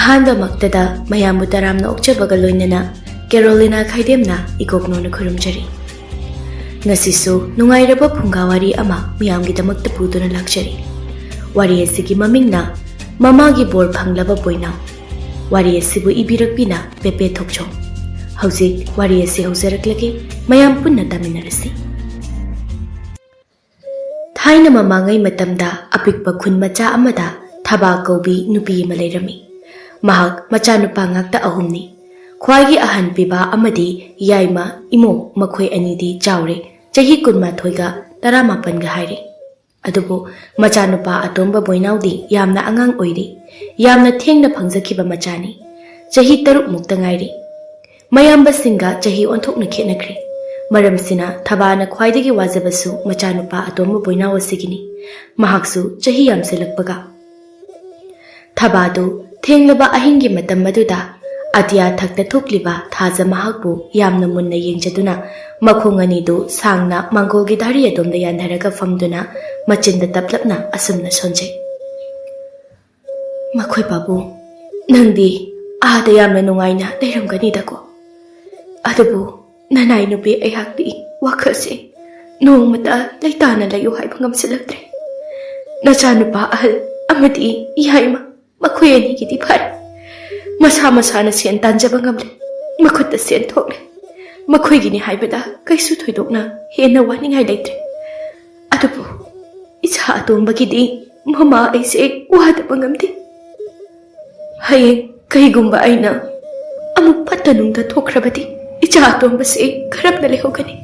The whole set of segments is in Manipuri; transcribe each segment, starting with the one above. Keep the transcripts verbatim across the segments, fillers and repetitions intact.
ꯑꯍꯥꯟꯕꯃꯛꯇꯗ ꯃꯌꯥꯝꯕꯨ ꯇꯔꯥꯝꯅ ꯑꯣꯛꯆꯕꯒ ꯂꯣꯏꯅꯅ ꯀꯦꯔꯣꯂꯤꯅꯥ ꯈꯥꯏꯗꯦꯝꯅ ꯏꯀꯣꯛꯅꯣꯅ ꯈꯨꯔꯨꯝꯖꯔꯤ꯫ ꯉꯁꯤꯁꯨ ꯅꯨꯡꯉꯥꯏꯔꯕ ꯐꯨꯡꯒꯥ ꯋꯥꯔꯤ ꯑꯃ ꯃꯤꯌꯥꯝꯒꯤꯗꯃꯛꯇ ꯄꯨꯗꯨꯅ ꯂꯥꯛꯆꯔꯤ꯫ ꯋꯥꯔꯤ ꯑꯁꯤꯒꯤ ꯃꯃꯤꯡꯅ ꯃꯃꯥꯒꯤ ꯕꯣꯔ ꯐꯪꯂꯕ ꯕꯣꯏꯅꯥꯎ꯫ ꯋꯥꯔꯤ ꯑꯁꯤꯕꯨ ꯏꯕꯤꯔꯛꯄꯤꯅ ꯄꯦꯄꯦ ꯊꯣꯛꯆꯣꯝ꯫ ꯍꯧꯖꯤꯛ ꯋꯥꯔꯤ ꯑꯁꯤ ꯍꯧꯖꯔꯛꯂꯒꯦ, ꯃꯌꯥꯝ ꯄꯨꯟꯅ ꯇꯥꯃꯤꯟꯅꯔꯁꯤ꯫ ꯊꯥꯏꯅ ꯃꯃꯥꯡꯉꯩ ꯃꯇꯝꯗ ꯑꯄꯤꯛꯄ ꯈꯨꯟ ꯃꯆꯥ ꯑꯃꯗ ꯊꯕꯥ ꯀꯧꯕꯤ ꯅꯨꯄꯤ ꯑꯃ ꯂꯩꯔꯝꯃꯤ꯫ ꯃꯍꯥꯛ ꯃꯆꯥꯅꯨꯄꯥ ꯉꯥꯛꯇ ꯑꯍꯨꯝꯅꯤ꯫ ꯈ꯭ꯋꯥꯏꯒꯤ ꯑꯍꯟ ꯄꯤꯕꯥ ꯑꯃꯗꯤ ꯌꯥꯏꯃ ꯏꯃꯣ, ꯃꯈꯣꯏ ꯑꯅꯤꯗꯤ ꯆꯥꯎꯔꯦ, ꯆꯍꯤ ꯀꯨꯟꯃꯥꯊꯣꯏꯒ ꯇꯔꯥꯃꯥꯄꯟꯒ ꯍꯥꯏꯔꯦ꯫ ꯑꯗꯨꯕꯨ ꯃꯆꯥꯅꯨꯄꯥ ꯑꯇꯣꯝꯕ ꯕꯣꯏꯅꯥꯎꯗꯤ ꯌꯥꯝꯅ ꯑꯉꯥꯡ ꯑꯣꯏꯔꯤ꯫ ꯌꯥꯝꯅ ꯊꯦꯡꯅ ꯐꯪꯖꯈꯤꯕ ꯃꯆꯥꯅꯤ꯫ ꯆꯍꯤ ꯇꯔꯨꯛ ꯃꯨꯛꯇ ꯉꯥꯏꯔꯤ꯫ ꯃꯌꯥꯝꯕꯁꯤꯡꯒ ꯆꯍꯤ ꯑꯣꯟꯊꯣꯛꯅ ꯈꯦꯠꯅꯈ꯭ꯔꯦ꯫ ꯃꯔꯝꯁꯤꯅ ꯊꯕꯥꯅ ꯈ꯭ꯋꯥꯏꯗꯒꯤ ꯋꯥꯖꯕꯁꯨ ꯃꯆꯥꯅꯨꯄꯥ ꯑꯇꯣꯝꯕ ꯕꯣꯏꯅꯥꯎ ꯑꯁꯤꯒꯤꯅꯤ꯫ ꯃꯍꯥꯛꯁꯨ ꯆꯍꯤ ꯌꯥꯝꯁꯤꯜꯂꯛꯄꯒ꯫ ꯊꯕꯥꯗꯨ ꯊꯦꯡꯂꯕ ꯑꯍꯤꯡꯒꯤ ꯃꯇꯝ ꯑꯗꯨꯗ ꯑꯇꯤꯌꯥ ꯊꯛꯇ ꯊꯣꯛꯂꯤꯕ ꯊꯥꯖ ꯃꯍꯥꯛꯄꯨ ꯌꯥꯝꯅ ꯃꯨꯟꯅ ꯌꯦꯡꯖꯗꯨꯅ ꯃꯈꯣꯡ ꯑꯅꯤꯗꯨ ꯁꯥꯡꯅ ꯃꯥꯡꯒꯣꯜꯒꯤ ꯙꯥꯔꯤ ꯑꯗꯣꯝꯗ ꯌꯥꯟꯊꯔꯒ ꯐꯝꯗꯨꯅ ꯃꯆꯤꯟꯗ ꯇꯞꯂꯞꯅ ꯑꯁꯨꯝꯅ ꯁꯣꯟꯖꯩ꯫ "ꯃꯈꯣꯏ ꯄꯥꯕꯨꯡ, ꯅꯪꯗꯤ ꯑꯥꯗ ꯌꯥꯝꯅ ꯅꯨꯡꯉꯥꯏꯅ ꯂꯩꯔꯝꯒꯅꯤꯗꯀꯣ? ꯑꯗꯨꯕꯨ ꯅꯅꯥꯏ ꯅꯨꯄꯤ ꯑꯩꯍꯥꯛꯇꯤ ꯋꯥꯈꯜꯁꯦ ꯅꯣꯡꯃꯇ ꯂꯩꯇꯥꯅ ꯂꯩꯌꯨ ꯍꯥꯏꯕ ꯉꯝꯁꯤꯜꯂꯛꯇ꯭ꯔꯦ꯫ ꯅꯆꯥꯅꯨꯄꯥ ꯑꯍꯜ ꯑꯃꯗꯤ ꯌꯥꯏꯃ, ꯃꯈꯣꯏ ꯑꯅꯤꯒꯤꯗꯤ ꯐꯔꯦ, ꯃꯁꯥ ꯃꯁꯥꯅ ꯁꯦꯟ ꯇꯥꯟꯖꯕ ꯉꯝꯂꯦ, ꯃꯈꯨꯠꯇ ꯁꯦꯟ ꯊꯣꯛꯂꯦ꯫ ꯃꯈꯣꯏꯒꯤꯅꯤ ꯍꯥꯏꯕꯗ ꯀꯩꯁꯨ ꯊꯣꯏꯗꯣꯛꯅ ꯍꯦꯟꯅ ꯋꯥꯅꯤꯡꯉꯥꯏ ꯂꯩꯇ꯭ꯔꯦ꯫ ꯑꯗꯨꯕꯨ ꯏꯆꯥ ꯑꯇꯣꯝꯕꯒꯤꯗꯤ ꯃꯃꯥ ꯑꯩꯁꯦ ꯋꯥꯗꯕ ꯉꯝꯗꯦ꯫ ꯍꯌꯦꯡ ꯀꯩꯒꯨꯝꯕ ꯑꯩꯅ ꯑꯃꯨꯛ ꯐꯠꯇ ꯅꯨꯡꯗ ꯊꯣꯛꯈ꯭ꯔꯕꯗꯤ ꯏꯆꯥ ꯑꯇꯣꯝꯕꯁꯦ ꯀꯔꯝꯅ ꯂꯩꯍꯧꯒꯅꯤ?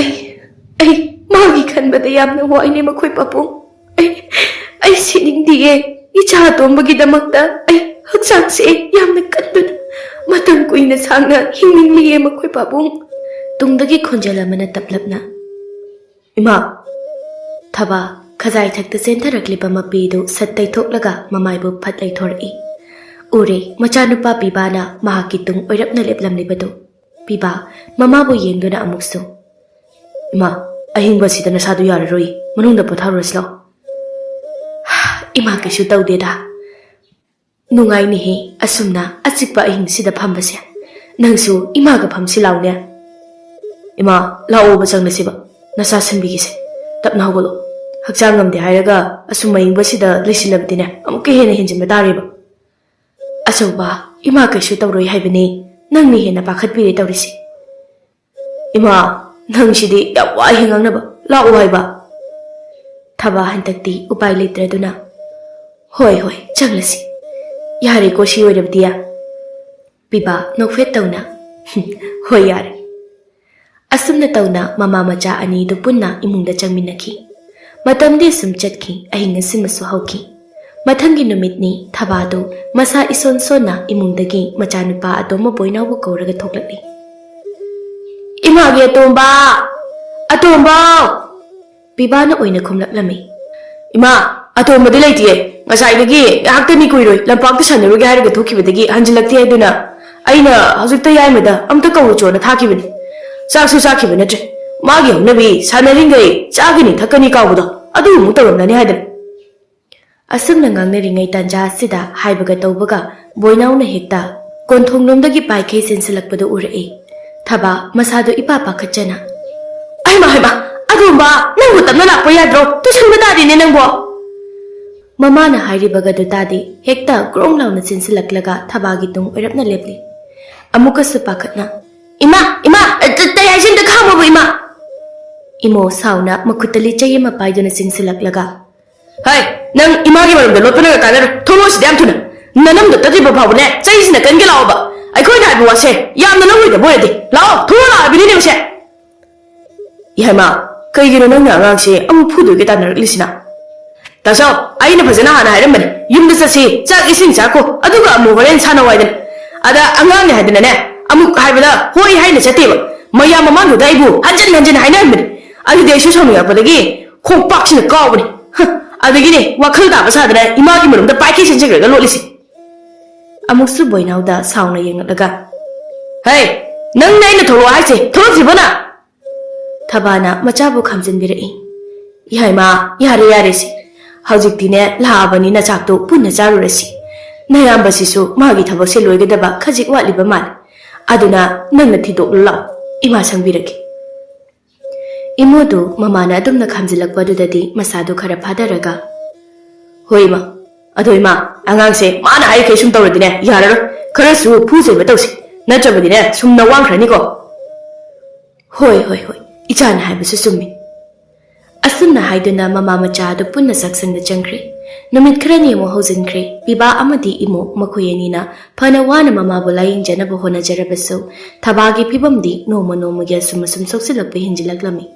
ꯑꯩ, ꯑꯩ ꯃꯥꯒꯤ ꯈꯟꯕꯗ ꯌꯥꯝꯅ ꯋꯥꯏꯅꯦ ꯃꯈꯣꯏ ꯄꯥꯕꯨꯡ꯫ ꯑꯩ, ꯑꯩ ꯁꯤꯅꯤꯡꯗꯤꯌꯦ꯫ ꯏꯆꯥ ꯑꯇꯣꯝꯕꯒꯤꯗꯃꯛꯇ ꯑꯩ ꯍꯛꯆꯥꯡꯁꯦ ꯌꯥꯝꯅ ꯀꯟꯗꯨꯅ ꯃꯇꯝ ꯀꯨꯏꯅ ꯁꯥꯡꯅ ꯍꯤꯡꯅꯤꯡꯂꯤꯌꯦ ꯃꯈꯣꯏ ꯄꯥꯕꯨꯡ꯫" ꯇꯨꯡꯗꯒꯤ ꯈꯣꯟꯖꯦꯜ ꯑꯃꯅ ꯇꯞꯂꯞꯅ, "ꯏꯃꯥ!" ꯊꯕꯥ ꯈꯖꯥꯏ ꯊꯛꯇ ꯆꯦꯟꯊꯔꯛꯂꯤꯕ ꯃꯄꯤꯗꯨ ꯁꯠ ꯇꯩꯊꯣꯛꯂꯒ ꯃꯃꯥꯏꯕꯨ ꯐꯠ ꯂꯩꯊꯣꯔꯛꯏ꯫ ꯎꯔꯦ ꯃꯆꯥꯅꯨꯄꯥ ꯄꯤꯕꯥꯅ ꯃꯍꯥꯛꯀꯤ ꯇꯨꯡ ꯑꯣꯏꯔꯞꯅ ꯂꯦꯞꯂꯝꯂꯤꯕꯗꯨ꯫ ꯄꯤꯕꯥ, ꯃꯃꯥꯕꯨ ꯌꯦꯡꯗꯨꯅ ꯑꯃꯨꯛꯁꯨ, "ꯏꯃꯥ, ꯑꯍꯤꯡꯕꯁꯤꯗ ꯅꯁꯥꯗꯨ ꯌꯥꯔꯔꯣꯏ, ꯃꯅꯨꯡꯗ ꯄꯣꯊꯥꯔꯨꯔꯁꯤ ꯂꯥꯎ꯫" "ꯏꯃꯥ ꯀꯩꯁꯨ ꯇꯧꯗꯦꯗ꯫" "ꯅꯨꯡꯉꯥꯏꯅꯤꯍꯦ ꯑꯁꯨꯝꯅ ꯑꯆꯤꯛꯄ ꯑꯍꯤꯡꯁꯤꯗ ꯐꯝꯕꯁꯦ꯫ ꯅꯪꯁꯨ ꯏꯃꯥꯒ ꯐꯝꯁꯤ ꯂꯥꯎꯅꯦ꯫" "ꯏꯃꯥ, ꯂꯥꯛꯑꯣꯕ ꯆꯪꯂꯁꯤꯕ꯫ ꯅꯁꯥ ꯁꯤꯟꯕꯤꯒꯤꯁꯦ꯫ ꯇꯞꯅ ꯍꯧꯒꯠꯂꯣ꯫ ꯍꯛꯆꯥꯡ ꯉꯝꯗꯦ ꯍꯥꯏꯔꯒ ꯑꯁꯨꯝ ꯃꯌꯤꯡꯕꯁꯤꯗ ꯂꯩꯁꯤꯜꯂꯕꯗꯤꯅꯦ, ꯑꯃꯨꯛꯀ ꯍꯦꯟꯅ ꯍꯦꯟꯖꯤꯟꯕ ꯇꯥꯔꯦꯕ꯫" "ꯑꯆꯧꯕ, ꯏꯃꯥ ꯀꯩꯁꯨ ꯇꯧꯔꯣꯏ ꯍꯥꯏꯕꯅꯦ꯫ ꯅꯪꯅ ꯍꯦꯟꯅ ꯄꯥꯈꯠꯄꯤꯔꯦ ꯇꯧꯔꯤꯁꯦ꯫" "ꯏꯃꯥ, ꯅꯪꯁꯤꯗꯤ ꯌꯥꯝ ꯋꯥꯏꯍꯦ ꯉꯥꯡꯅꯕ꯫ ꯂꯥꯛꯑꯣ ꯍꯥꯏꯕ꯫" ꯊꯕꯥ ꯍꯟꯗꯛꯇꯤ ꯎꯄꯥꯏ ꯂꯩꯇ꯭ꯔꯗꯨꯅ, "ꯍꯣꯏ, ꯍꯣꯏ, ꯆꯪꯂꯁꯤ꯫ ꯌꯥꯔꯦꯀꯣ ꯁꯤ ꯑꯣꯏꯔꯕꯗꯤ?" ꯄꯤꯕꯥ ꯅꯣꯛꯐꯦꯠ ꯇꯧꯅ, "ꯍꯣꯏ, ꯌꯥꯔꯦ꯫" ꯑꯁꯨꯝꯅ ꯇꯧꯅ ꯃꯃꯥ ꯃꯆꯥ ꯑꯅꯤꯗꯨ ꯄꯨꯟꯅ ꯏꯃꯨꯡꯗ ꯆꯪꯃꯤꯟꯅꯈꯤ꯫ ꯃꯇꯝꯗꯤ ꯑꯁꯨꯝ ꯆꯠꯈꯤ, ꯑꯍꯤꯡ ꯑꯁꯤꯃꯁꯨ ꯍꯧꯈꯤ꯫ ꯃꯊꯪꯒꯤ ꯅꯨꯃꯤꯠꯅꯤ, ꯊꯕꯥꯗꯨ ꯃꯁꯥ ꯏꯁꯣꯟ ꯁꯣꯟꯅ ꯏꯃꯨꯡꯗꯒꯤ ꯃꯆꯥꯅꯨꯄꯥ ꯑꯇꯣꯝꯕ ꯕꯣꯏꯅꯥꯎꯕꯨ ꯀꯧꯔꯒ ꯊꯣꯛꯂꯛꯂꯤ꯫ "ꯏꯃꯥꯒꯤ ꯑꯇꯣꯝꯕ! ꯑꯇꯣꯝꯕ!" ꯄꯤꯕꯥꯅ ꯑꯣꯏꯅ ꯈꯨꯝꯂꯛꯂꯝꯃꯤ꯫ "ꯏꯃꯥ, ꯑꯇꯣꯝꯕꯗꯤ ꯂꯩꯇꯤꯌꯦ꯫ ꯉꯁꯥꯏꯗꯒꯤ ꯉꯥꯏꯍꯥꯛꯇꯅꯤ ꯀꯨꯏꯔꯣꯏ ꯂꯝꯄꯥꯛꯇ ꯁꯥꯟꯅꯔꯨꯒꯦ ꯍꯥꯏꯔꯒ ꯊꯣꯛꯈꯤꯕꯗꯒꯤ ꯍꯟꯖꯤꯜꯂꯛꯇꯦ ꯍꯥꯏꯗꯨꯅ ꯑꯩꯅ ꯍꯧꯖꯤꯛꯇ ꯌꯥꯏꯃꯗ ꯑꯝꯇ ꯀꯧꯔꯨꯆꯣꯅ ꯊꯥꯈꯤꯕꯅꯤ꯫ ꯆꯥꯛꯁꯨ ꯆꯥꯈꯤꯕ ꯅꯠꯇ꯭ꯔꯦ꯫ ꯃꯥꯒꯤ ꯍꯧꯅꯕꯤ ꯁꯥꯟꯅꯔꯤꯉꯩ ꯆꯥꯒꯅꯤ ꯊꯛꯀꯅꯤ ꯀꯥꯎꯕꯗꯣ ꯑꯗꯨ ꯑꯃꯨꯛ ꯇꯧꯔꯝꯂꯅꯤ ꯍꯥꯏꯗꯅ꯫" ꯑꯁꯨꯝꯅ ꯉꯥꯡꯅꯔꯤꯉꯩ ꯇꯥꯟꯖꯥ ꯑꯁꯤꯗ ꯍꯥꯏꯕꯒ ꯇꯧꯕꯒ ꯕꯣꯏꯅꯥꯎꯅ ꯍꯦꯛꯇ ꯀꯣꯟꯊꯣꯡꯂꯣꯝꯗꯒꯤ ꯄꯥꯏꯈꯩ ꯆꯦꯟꯁꯤꯜꯂꯛꯄꯗꯨ ꯎꯔꯛꯏ꯫ ꯊꯕꯥ ꯃꯁꯥꯗꯨ ꯏꯄꯥ ꯄꯥꯈꯠꯆꯅ, "ꯑꯩꯃ, ꯍꯩꯃ, ꯑꯗꯨꯝꯕ ꯅꯪꯕꯨ ꯇꯞꯅ ꯂꯥꯛꯄ ꯌꯥꯗ꯭ꯔꯣ? ꯇꯨꯁꯟꯕ ꯇꯥꯔꯤꯅꯦ ꯅꯪꯕꯣ!" ꯃꯃꯥꯅ ꯍꯥꯏꯔꯤꯕꯒꯗꯨ ꯇꯥꯗꯦ, ꯍꯦꯛꯇ ꯒ꯭ꯔꯣꯡ ꯂꯥꯎꯅ ꯆꯦꯟꯁꯤꯜꯂꯛꯂꯒ ꯊꯕꯥꯒꯤ ꯇꯨꯡ ꯑꯣꯏꯔꯞꯅ ꯂꯦꯞꯂꯤ꯫ ꯑꯃꯨꯛꯀꯁꯨ ꯄꯥꯈꯠꯅ, "ꯏꯃꯥ, ꯏꯃꯥ, ꯑ, ꯇ-, ꯇꯩ ꯍꯥꯏꯁꯤ ꯑꯝꯇ ꯈꯥꯝꯃꯣꯕ, ꯏꯃꯥ!" ꯏꯃꯣ ꯁꯥꯎꯅ ꯃꯈꯨꯠꯇ ꯂꯤꯆꯩ ꯑꯃ ꯄꯥꯏꯗꯨꯅ ꯆꯦꯟꯁꯤꯜꯂꯛꯂꯒ, "ꯍꯩ, ꯅꯪ ꯏꯃꯥꯒꯤ ꯃꯔꯝꯗ ꯂꯣꯠꯄꯅꯒ ꯀꯥꯟꯅꯔꯣꯏ꯫ ꯊꯣꯛꯂꯛꯑꯣ ꯁꯤꯗ ꯌꯥꯝ ꯊꯨꯅ꯫ ꯅꯅꯝꯗꯣ ꯇꯠꯇ꯭ꯔꯤꯕ ꯐꯥꯎꯕꯅꯦ, ꯆꯩꯁꯤꯅ ꯀꯟꯒꯦ ꯂꯥꯛꯑꯣꯕ꯫ ꯑꯩꯈꯣꯏꯅ ꯍꯥꯏꯕ ꯋꯥꯁꯦ ꯌꯥꯝꯅ ꯂꯧꯔꯣꯏꯗꯕ ꯑꯣꯏꯔꯗꯤ꯫ ꯂꯥꯛꯑꯣ, ꯊꯣꯛꯂꯛꯑꯣ ꯂꯥꯛꯑꯣ ꯍꯥꯏꯕꯅꯤꯅꯦ ꯃꯁꯦ꯫" ꯏꯍꯩꯃ, ꯀꯩꯒꯤꯅꯣ ꯅꯪꯅ ꯑꯉꯥꯡꯁꯦ ꯑꯃꯨꯛ ꯐꯨꯗꯣꯏꯒ ꯇꯥꯟꯅꯔꯛꯂꯤꯁꯤꯅ? ꯇꯥꯆꯧ, ꯑꯩꯅ ꯐꯖꯅ ꯍꯥꯟꯅ ꯍꯥꯏꯔꯝꯕꯅꯤ, ꯌꯨꯝꯗ ꯆꯠꯁꯤ, ꯆꯥꯛ ꯏꯁꯤꯡ ꯆꯥꯈꯣ, ꯑꯗꯨꯒ ꯑꯃꯨꯛ ꯍꯣꯔꯦꯟ ꯁꯥꯟꯅꯧ ꯍꯥꯏꯗꯅ꯫ ꯑꯗ ꯑꯉꯥꯡꯅꯦ ꯍꯥꯏꯗꯅꯅꯦ, ꯑꯃꯨꯛ ꯍꯥꯏꯕꯗ ꯍꯣꯏ ꯍꯥꯏꯅ ꯆꯠꯇꯦꯕ꯫ ꯃꯌꯥꯝ ꯃꯃꯥꯡꯗꯨꯗ ꯑꯩꯕꯨ ꯍꯟꯖꯤꯟ ꯍꯟꯖꯤꯟ ꯍꯥꯏꯅꯍꯟꯕꯅꯤ꯫ ꯑꯗꯨꯗꯤ ꯑꯩꯁꯨ ꯁꯥꯎꯅꯤꯡꯉꯛꯄꯗꯒꯤ ꯈꯣꯡꯄꯥꯛꯁꯤꯅ ꯀꯥꯎꯕꯅꯤ꯫ ꯍ, ꯑꯗꯒꯤꯅꯦ ꯋꯥꯈꯜ ꯇꯥꯕ ꯁꯥꯗꯅ ꯏꯃꯥꯒꯤ ꯃꯔꯨꯝꯗ ꯄꯥꯏꯈꯩ ꯆꯦꯟꯖꯈ꯭ꯔꯒ ꯂꯣꯠꯂꯤꯁꯤ꯫ ꯑꯃꯨꯛꯁꯨ ꯕꯣꯏꯅꯥꯎꯗ ꯁꯥꯎꯅ ꯌꯦꯡꯂꯛꯂꯒ, "ꯍꯩ, ꯅꯪꯅ ꯑꯩꯅ ꯊꯣꯛꯂꯛꯑꯣ ꯍꯥꯏꯁꯦ, ꯊꯣꯛꯂꯛꯇ꯭ꯔꯤꯕꯣ ꯅꯪ?" ꯊꯕꯥꯅ ꯃꯆꯥꯕꯨ ꯈꯥꯝꯖꯤꯟꯕꯤꯔꯛꯏ꯫ "ꯏꯍꯥꯏꯃ, ꯌꯥꯔꯦ ꯌꯥꯔꯦ ꯁꯤ꯫ ꯍꯧꯖꯤꯛꯇꯤꯅꯦ ꯂꯥꯛꯑꯕꯅꯤꯅ ꯆꯥꯛꯇꯣ ꯄꯨꯟꯅ ꯆꯥꯔꯨꯔꯁꯤ꯫ ꯅꯌꯥꯝꯕꯁꯤꯁꯨ ꯃꯥꯒꯤ ꯊꯕꯛꯁꯦ ꯂꯣꯏꯒꯗꯕ ꯈꯖꯤꯛ ꯋꯥꯠꯂꯤꯕ ꯃꯥꯜꯂꯦ꯫ ꯑꯗꯨꯅ ꯅꯪꯅ ꯊꯤꯗꯣꯛꯂꯨ ꯂꯥꯎ, ꯏꯃꯥ ꯁꯪꯕꯤꯔꯒꯦ꯫ ꯏꯃꯣꯗꯨ ꯃꯃꯥꯅ ꯑꯗꯨꯝꯅ ꯈꯥꯝꯖꯤꯜꯂꯛꯄ ꯑꯗꯨꯗꯗꯤ ꯃꯁꯥꯗꯨ ꯈꯔ ꯐꯥꯊꯔꯒ, "ꯍꯣꯏ ꯏꯃꯥ, ꯑꯗꯣ ꯏꯃꯥ, ꯑꯉꯥꯡꯁꯦ ꯃꯥꯅ ꯍꯥꯏꯔꯤꯈꯩ ꯁꯨꯝ ꯇꯧꯔꯗꯤꯅꯦ, ꯌꯥꯔꯔꯣꯏ꯫ ꯈꯔꯁꯨ ꯐꯨ ꯆꯩꯕ ꯇꯧꯁꯤ, ꯅꯠꯇ꯭ꯔꯕꯗꯤꯅꯦ ꯁꯨꯝ ꯅꯋꯥꯡꯈ꯭ꯔꯅꯤꯀꯣ꯫" "ꯍꯣꯏ, ꯍꯣꯏ, ꯍꯣꯏ, ꯏꯆꯥꯅ ꯍꯥꯏꯕꯁꯨ ꯆꯨꯝꯃꯤ꯫" ꯑꯁꯨꯝꯅ ꯍꯥꯏꯗꯨꯅ ꯃꯃꯥ ꯃꯆꯥ ꯑꯗꯨ ꯄꯨꯟꯅ ꯆꯥꯛꯁꯪꯗ ꯆꯪꯈ꯭ꯔꯦ꯫ ꯅꯨꯃꯤꯠ ꯈꯔꯅꯤ ꯑꯃꯨꯛ ꯍꯧꯖꯤꯟꯈ꯭ꯔꯦ꯫ ꯄꯤꯕꯥ ꯑꯃꯗꯤ ꯏꯃꯣ ꯃꯈꯣꯏ ꯑꯅꯤꯅ ꯐꯅ ꯋꯥꯅ ꯃꯃꯥꯕꯨ ꯂꯥꯌꯦꯡꯖꯅꯕ ꯍꯣꯠꯅꯖꯔꯕꯁꯨ, ꯊꯕꯥꯒꯤ ꯐꯤꯕꯝꯗꯤ ꯅꯣꯡꯃ ꯅꯣꯡꯃꯒꯤ ꯑꯁꯨꯝ ꯑꯁꯨꯝ ꯁꯣꯛꯆꯤꯜꯂꯛꯄ ꯍꯦꯟꯖꯤꯜꯂꯛꯂꯝꯃꯤ꯫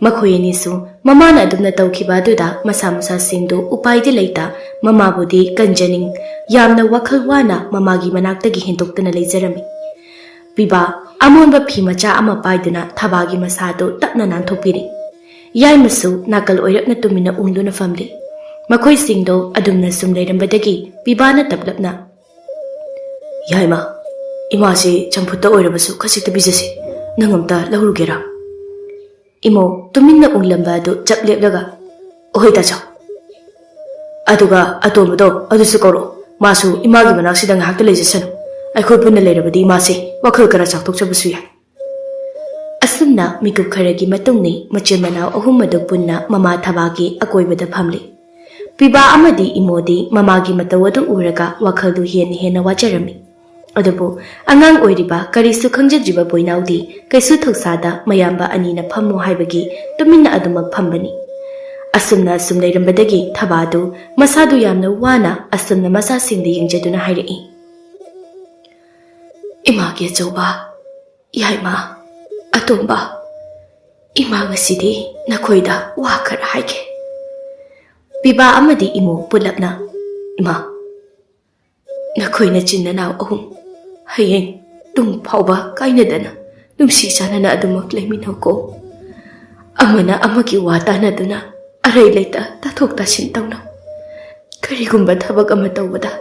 ꯃꯈꯣꯏ ꯑꯅꯤꯁꯨ ꯃꯃꯥꯅ ꯑꯗꯨꯝꯅ ꯇꯧꯈꯤꯕ ꯑꯗꯨꯗ ꯃꯁꯥ ꯃꯁꯥꯁꯤꯡꯗꯨ ꯎꯄꯥꯏꯗꯤ ꯂꯩꯇ, ꯃꯃꯥꯕꯨꯗꯤ ꯀꯟꯖꯅꯤꯡ, ꯌꯥꯝꯅ ꯋꯥꯈꯜ ꯋꯥꯅ ꯃꯃꯥꯒꯤ ꯃꯅꯥꯛꯇꯒꯤ ꯍꯦꯟꯗꯣꯛꯇꯅ ꯂꯩꯖꯔꯝꯃꯤ꯫ ꯄꯤꯕꯥ, ꯑꯃꯣꯟꯕ ꯐꯤ ꯃꯆꯥ ꯑꯃ ꯄꯥꯏꯗꯨꯅ ꯊꯕꯥꯒꯤ ꯃꯁꯥꯗꯨ ꯇꯞꯅ ꯅꯥꯟꯊꯣꯛꯄꯤꯔꯤ꯫ ꯌꯥꯏꯃꯁꯨ ꯅꯥꯀꯜ ꯑꯣꯏꯔꯞꯅ ꯇꯨꯃꯤꯟꯅ ꯎꯡꯗꯨꯅ ꯐꯝꯂꯤ꯫ ꯃꯈꯣꯏꯁꯤꯡꯗꯣ ꯑꯗꯨꯝꯅ ꯁꯨꯝ ꯂꯩꯔꯝꯕꯗꯒꯤ ꯄꯤꯕꯥꯅ ꯇꯞꯂꯞꯅ, "ꯌꯥꯏꯃ, ꯏꯃꯥꯁꯤ ꯆꯝꯐꯨꯠꯇ ꯑꯣꯏꯔꯕꯁꯨ ꯈꯖꯤꯛꯇ ꯄꯤꯖꯁꯤ꯫ ꯅꯪ ꯑꯝꯇ ꯂꯧꯔꯨꯒꯦꯔꯥ?" ꯏꯃꯧ ꯇꯨꯃꯤꯟꯅ ꯎꯡꯂꯝꯕ ꯑꯗꯨ ꯆꯞ ꯂꯦꯞꯂꯒ, "ꯑꯍꯣꯏ ꯇꯥꯆꯧ꯫ ꯑꯗꯨꯒ ꯑꯇꯣꯝꯕꯗꯣ ꯑꯗꯨꯁꯨ ꯀꯧꯔꯛꯑꯣ꯫ ꯃꯥꯁꯨ ꯏꯃꯥꯒꯤ ꯃꯅꯥꯛꯁꯤꯗ ꯉꯥꯏꯍꯥꯛꯇ ꯂꯩꯖꯁꯅꯨ꯫ ꯑꯩꯈꯣꯏ ꯄꯨꯟꯅ ꯂꯩꯔꯕꯗꯤ ꯏꯃꯥꯁꯦ ꯋꯥꯈꯜ ꯈꯔ ꯆꯥꯎꯊꯣꯛꯆꯕꯁꯨ ꯌꯥꯏ꯫" ꯑꯁꯨꯝꯅ ꯃꯤꯀꯨꯞ ꯈꯔꯒꯤ ꯃꯇꯨꯡꯅꯤ ꯃꯆꯤꯟ ꯃꯅꯥꯎ ꯑꯍꯨꯝ ꯑꯗꯨ ꯄꯨꯟꯅ ꯃꯃꯥ ꯊꯕꯥꯒꯤ ꯑꯀꯣꯏꯕꯗ ꯐꯝꯂꯤ꯫ ꯄꯤꯕꯥ ꯑꯃꯗꯤ ꯏꯃꯣꯗꯤ ꯃꯃꯥꯒꯤ ꯃꯇꯧ ꯑꯗꯨ ꯎꯔꯒ ꯋꯥꯈꯜꯗꯨ ꯍꯦꯟꯅ ꯍꯦꯟꯅ ꯋꯥꯖꯔꯝꯃꯤ꯫ ꯑꯗꯨꯕꯨ ꯑꯉꯥꯡ ꯑꯣꯏꯔꯤꯕ ꯀꯔꯤꯁꯨ ꯈꯪꯖꯗ꯭ꯔꯤꯕ ꯕꯣꯏꯅꯥꯎꯗꯤ ꯀꯩꯁꯨ ꯊꯧꯁꯥꯗ ꯃꯌꯥꯝꯕ ꯑꯅꯤꯅ ꯐꯝꯃꯨ ꯍꯥꯏꯕꯒꯤ ꯇꯨꯃꯤꯟꯅ ꯑꯗꯨꯃꯛ ꯐꯝꯕꯅꯤ꯫ ꯑꯁꯨꯝꯅ ꯑꯁꯨꯝ ꯂꯩꯔꯝꯕꯗꯒꯤ ꯊꯕꯥꯗꯨ ꯃꯁꯥꯗꯨ ꯌꯥꯝꯅ ꯋꯥꯅ ꯑꯁꯨꯝꯅ ꯃꯆꯥꯁꯤꯡꯗ ꯌꯦꯡꯖꯗꯨꯅ ꯍꯥꯏꯔꯛꯏ, "ꯏꯃꯥꯒꯤ ꯑꯆꯧꯕ, ꯌꯥꯏꯃ, ꯑꯇꯣꯝꯕ, ꯏꯃꯥ ꯉꯁꯤꯗꯤ ꯅꯈꯣꯏꯗ ꯋꯥ ꯈꯔ ꯍꯥꯏꯒꯦ꯫" ꯄꯤꯕꯥ ꯑꯃꯗꯤ ꯏꯃꯣ ꯄꯨꯂꯞꯅ, "ꯏꯃꯥ, ꯅꯈꯣꯏ ꯅꯆꯤꯟ ꯅꯅꯥꯎ ꯑꯍꯨꯝ ꯍꯌꯦꯡ ꯇꯨꯡ ꯐꯥꯎꯕ ꯀꯥꯏꯅꯗꯅ ꯅꯨꯡꯁꯤ ꯆꯥꯟꯅꯅ ꯑꯗꯨꯃꯛ ꯂꯩꯃꯤꯟꯅꯧꯀꯣ꯫ ꯑꯃꯅ ꯑꯃꯒꯤ ꯋꯥ ꯇꯥꯟꯅꯗꯨꯅ ꯑꯔꯩ ꯂꯩꯇ ꯇꯥꯊꯣꯛ ꯇꯥꯁꯤꯟ ꯇꯧꯅꯧ꯫ ꯀꯔꯤꯒꯨꯝꯕ ꯊꯕꯛ ꯑꯃ ꯇꯧꯕꯗ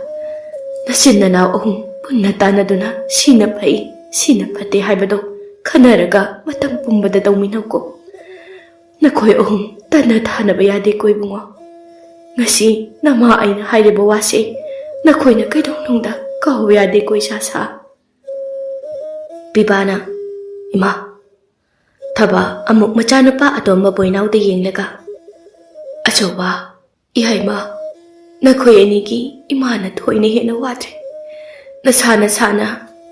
ꯅꯆꯤꯟ ꯅꯅꯥꯎ ꯑꯍꯨꯝ ꯄꯨꯟꯅ ꯇꯥꯟꯅꯗꯨꯅ ꯁꯤꯅ ꯐꯩ, ꯁꯤꯅ ꯐꯠꯇꯦ ꯍꯥꯏꯕꯗꯣ ꯈꯟꯅꯔꯒ ꯃꯇꯝ ꯄꯨꯝꯕꯗ ꯇꯧꯃꯤꯟꯅꯧꯀꯣ꯫ ꯅꯈꯣꯏ ꯑꯍꯨꯝ ꯇꯠꯅ ꯊꯥꯅꯕ ꯌꯥꯗꯦꯀꯣ ꯏꯕꯨꯡꯉꯣ꯫ ꯉꯁꯤ ꯅꯃꯥ ꯑꯩꯅ ꯍꯥꯏꯔꯤꯕ ꯋꯥꯁꯦ ꯅꯈꯣꯏꯅ ꯀꯩꯗꯧꯅꯨꯡꯗ ꯀꯥꯎꯕ ꯌꯥꯗꯦꯀꯣ ꯏꯆꯥꯁꯥ꯫ ꯄꯤꯕꯥꯅ, "ꯏꯃꯥ"꯫ ꯊꯕꯥ ꯑꯃꯨꯛ ꯃꯆꯥꯅꯨꯄꯥ ꯑꯇꯣꯝꯕ ꯕꯣꯏꯅꯥꯎꯗ ꯌꯦꯡꯂꯒ, "ꯑꯆꯧꯕ, ꯏꯍꯩꯃ, ꯅꯈꯣꯏ ꯑꯅꯤꯒꯤ ꯏꯃꯥꯅ ꯊꯣꯏꯅ ꯍꯦꯟꯅ ꯋꯥꯗ꯭ꯔꯦ꯫ ꯅꯁꯥ ꯅꯁꯥꯅ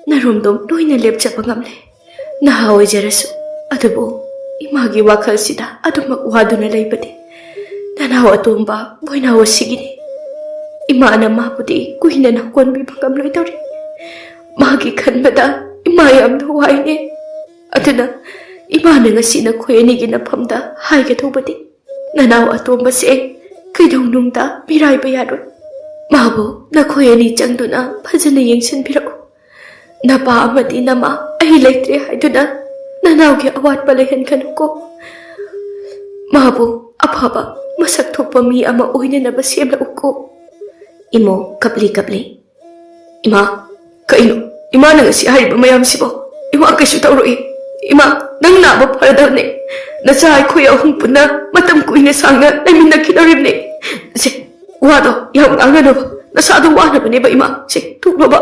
ꯅꯔꯣꯝꯗꯣꯝ ꯂꯣꯏꯅ ꯂꯦꯞꯆꯕ ꯉꯝꯂꯦ꯫ ꯅꯍꯥ ꯑꯣꯏꯖꯔꯁꯨ, ꯑꯗꯨꯕꯨ ꯏꯃꯥꯒꯤ ꯋꯥꯈꯜꯁꯤꯗ ꯑꯗꯨꯃꯛ ꯋꯥꯗꯨꯅ ꯂꯩꯕꯗꯤ ꯅꯅꯥꯎ ꯑꯇꯣꯝꯕ ꯕꯣꯏꯅꯥꯎ ꯑꯁꯤꯒꯤꯅꯤ꯫ ꯏꯃꯥꯅ ꯃꯥꯕꯨꯗꯤ ꯀꯨꯏꯅ ꯅꯀꯣꯟꯕꯤꯕ ꯉꯝꯂꯣꯏꯗꯧꯔꯤ꯫ ꯃꯥꯒꯤ ꯈꯟꯕꯗ ꯏꯃꯥ ꯌꯥꯝꯅ ꯋꯥꯏꯅꯦ꯫ ꯑꯗꯨꯅ ꯏꯃꯥꯅ ꯉꯁꯤ ꯅꯈꯣꯏ ꯑꯅꯤꯒꯤ ꯅꯐꯝꯗ ꯍꯥꯏꯒꯗꯧꯕꯗꯤ, ꯅꯅꯥꯎ ꯑꯇꯣꯝꯕꯁꯦ ꯀꯩꯗꯧꯅꯨꯡꯗ ꯃꯤꯔꯥꯏꯕ ꯌꯥꯔꯣꯏ꯫ ꯃꯥꯕꯨ ꯅꯈꯣꯏ ꯑꯅꯤ ꯆꯪꯗꯨꯅ ꯐꯖꯅ ꯌꯦꯡꯁꯤꯟꯕꯤꯔꯛꯎ꯫ ꯅꯄꯥ ꯑꯃꯗꯤ ꯅꯃꯥ ꯑꯩ ꯂꯩꯇ꯭ꯔꯦ ꯍꯥꯏꯗꯨꯅ ꯅꯅꯥꯎꯒꯤ ꯑꯋꯥꯠꯄ ꯂꯩꯍꯟꯒꯅꯨꯀꯣ꯫ ꯃꯥꯕꯨ ꯑꯐꯕ, ꯃꯁꯛ ꯊꯣꯛꯄ ꯃꯤ ꯑꯃ ꯑꯣꯏꯅꯅꯕ ꯁꯦꯝꯂꯛꯎꯀꯣ"꯫ ꯏꯃꯣ ꯀꯞꯂꯤ ꯀꯞꯂꯤ, "ꯏꯃꯥ, ꯀꯩꯅꯣ ꯏꯃꯥꯅ ꯉꯁꯤ ꯍꯥꯏꯔꯤꯕ ꯃꯌꯥꯝꯁꯤꯕꯣ? ꯏꯃꯥ, ꯀꯩꯁꯨ ꯇꯧꯔꯣꯏ꯫ ꯏꯃꯥ, ꯅꯪ ꯅꯥꯕ ꯐꯔꯗꯕꯅꯦ꯫ ꯅꯆꯥ ꯑꯩꯈꯣꯏ ꯑꯍꯨꯝ ꯄꯨꯟꯅ ꯃꯇꯝ ꯀꯨꯏꯅ ꯁꯥꯡꯅ ꯂꯩꯃꯤꯟꯅꯈꯤꯗꯧꯔꯤꯕꯅꯦ꯫ ꯁꯦ, ꯋꯥꯗꯣ ꯌꯥꯝ ꯉꯥꯡꯅꯅꯕ, ꯅꯁꯥꯗꯣ ꯋꯥꯅꯕꯅꯦꯕ ꯏꯃꯥ꯫ ꯁꯦ, ꯊꯣꯛꯂꯣꯕ"꯫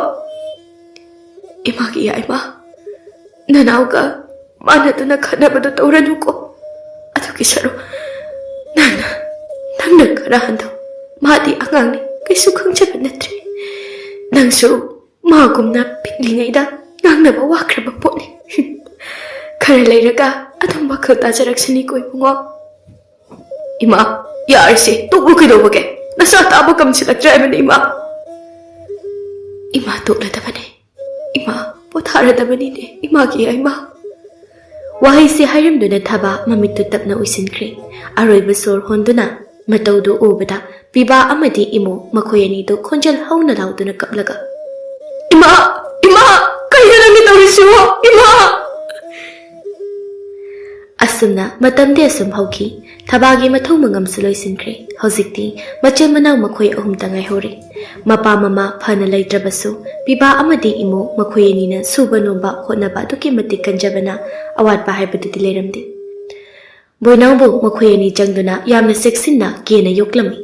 "ꯏꯃꯥꯒꯤ ꯌꯥꯏꯃ, ꯅꯅꯥꯎꯒ ꯃꯥꯟꯅꯗꯨꯅ ꯈꯠꯅꯕꯗꯣ ꯇꯧꯔꯅꯨꯀꯣ꯫ ꯑꯗꯨꯒꯤ ꯁꯔꯨꯛ ꯅꯪꯅ, ꯅꯪꯅ ꯈꯔ ꯍꯟꯊꯧ꯫ ꯃꯥꯗꯤ ꯑꯉꯥꯡꯅꯤ, ꯀꯩꯁꯨ ꯈꯪꯖꯕ ꯅꯠꯇ꯭ꯔꯤ꯫ ꯅꯪꯁꯨ ꯃꯥꯒꯨꯝꯅ ꯄꯤꯛꯂꯤꯉꯩꯗ ꯉꯥꯡꯅꯕ ꯋꯥꯈ꯭ꯔꯕ ꯄꯣꯠꯅꯤ꯫ ꯈꯔ ꯂꯩꯔꯒ ꯑꯗꯨꯝ ꯋꯥꯈꯜ ꯇꯥꯖꯔꯛꯁꯅꯤꯀꯣ ꯏꯕꯨꯡꯉꯣ"꯫ "ꯏꯃꯥ, ꯌꯥꯔꯦꯁꯦ, ꯇꯣꯛꯂꯨ ꯀꯩꯗꯧꯕꯒꯦ? ꯅꯁꯥ ꯇꯥꯕ ꯀꯝꯁꯤꯜꯂꯛꯇ꯭ꯔꯦ ꯍꯥꯏꯕꯅꯤ ꯏꯃꯥ"꯫ "ꯏꯃꯥ ꯇꯣꯛꯂꯗꯕꯅꯦ꯫ ꯏꯃꯥ ꯄꯣꯊꯥꯔꯗꯕꯅꯤꯅꯦ, ꯏꯃꯥꯒꯤ ꯌꯥꯏꯃ"꯫ ꯋꯥꯍꯩꯁꯦ ꯍꯥꯏꯔꯝꯗꯨꯅ ꯊꯕꯥ ꯃꯃꯤꯠꯇꯨ ꯇꯞꯅ ꯎꯏꯁꯤꯟꯈ꯭ꯔꯦ꯫ ꯑꯔꯣꯏꯕ ꯁꯣꯔ ꯍꯣꯟꯗꯨꯅ ꯃꯇꯧꯗꯨ ꯎꯕꯗ ꯄꯤꯕꯥ ꯑꯃꯗꯤ ꯏꯃꯣ ꯃꯈꯣꯏ ꯑꯅꯤꯗꯨ ꯈꯣꯟꯖꯦꯜ ꯍꯧꯅ ꯂꯥꯎꯗꯨꯅ ꯀꯞꯂꯒ, "ꯏꯃꯥ! ꯏꯃꯥ! ꯀꯩꯅꯣ ꯅꯪꯅ ꯇꯧꯔꯤꯁꯤꯕꯣ? ꯏꯃꯥ!" ꯑꯁꯨꯝꯅ ꯃꯇꯝꯗꯤ ꯑꯁꯨꯝ ꯍꯧꯈꯤ꯫ ꯊꯕꯥꯒꯤ ꯃꯊꯧ ꯃꯉꯝꯁꯨ ꯂꯣꯏꯁꯤꯟꯈ꯭ꯔꯦ꯫ ꯍꯧꯖꯤꯛꯇꯤ ꯃꯆꯤꯟ ꯃꯅꯥꯎ ꯃꯈꯣꯏ ꯑꯍꯨꯝꯇ ꯉꯥꯏꯍꯧꯔꯦ꯫ ꯃꯄꯥ ꯃꯃꯥ ꯐꯅ ꯂꯩꯇ꯭ꯔꯕꯁꯨ, ꯄꯤꯕꯥ ꯑꯃꯗꯤ ꯏꯃꯣ ꯃꯈꯣꯏ ꯑꯅꯤꯅ ꯁꯨꯕ ꯅꯣꯝꯕ ꯍꯣꯠꯅꯕ ꯑꯗꯨꯛꯀꯤ ꯃꯇꯤꯛ ꯀꯟꯖꯕꯅ ꯑꯋꯥꯠꯄ ꯍꯥꯏꯕꯗꯨꯗꯤ ꯂꯩꯔꯝꯗꯦ꯫ ꯕꯣꯏꯅꯥꯎꯕꯨ ꯃꯈꯣꯏ ꯑꯅꯤ ꯆꯪꯗꯨꯅ ꯌꯥꯝꯅ ꯆꯦꯛꯁꯤꯟꯅ ꯀꯦꯅ ꯌꯣꯛꯂꯝꯃꯤ꯫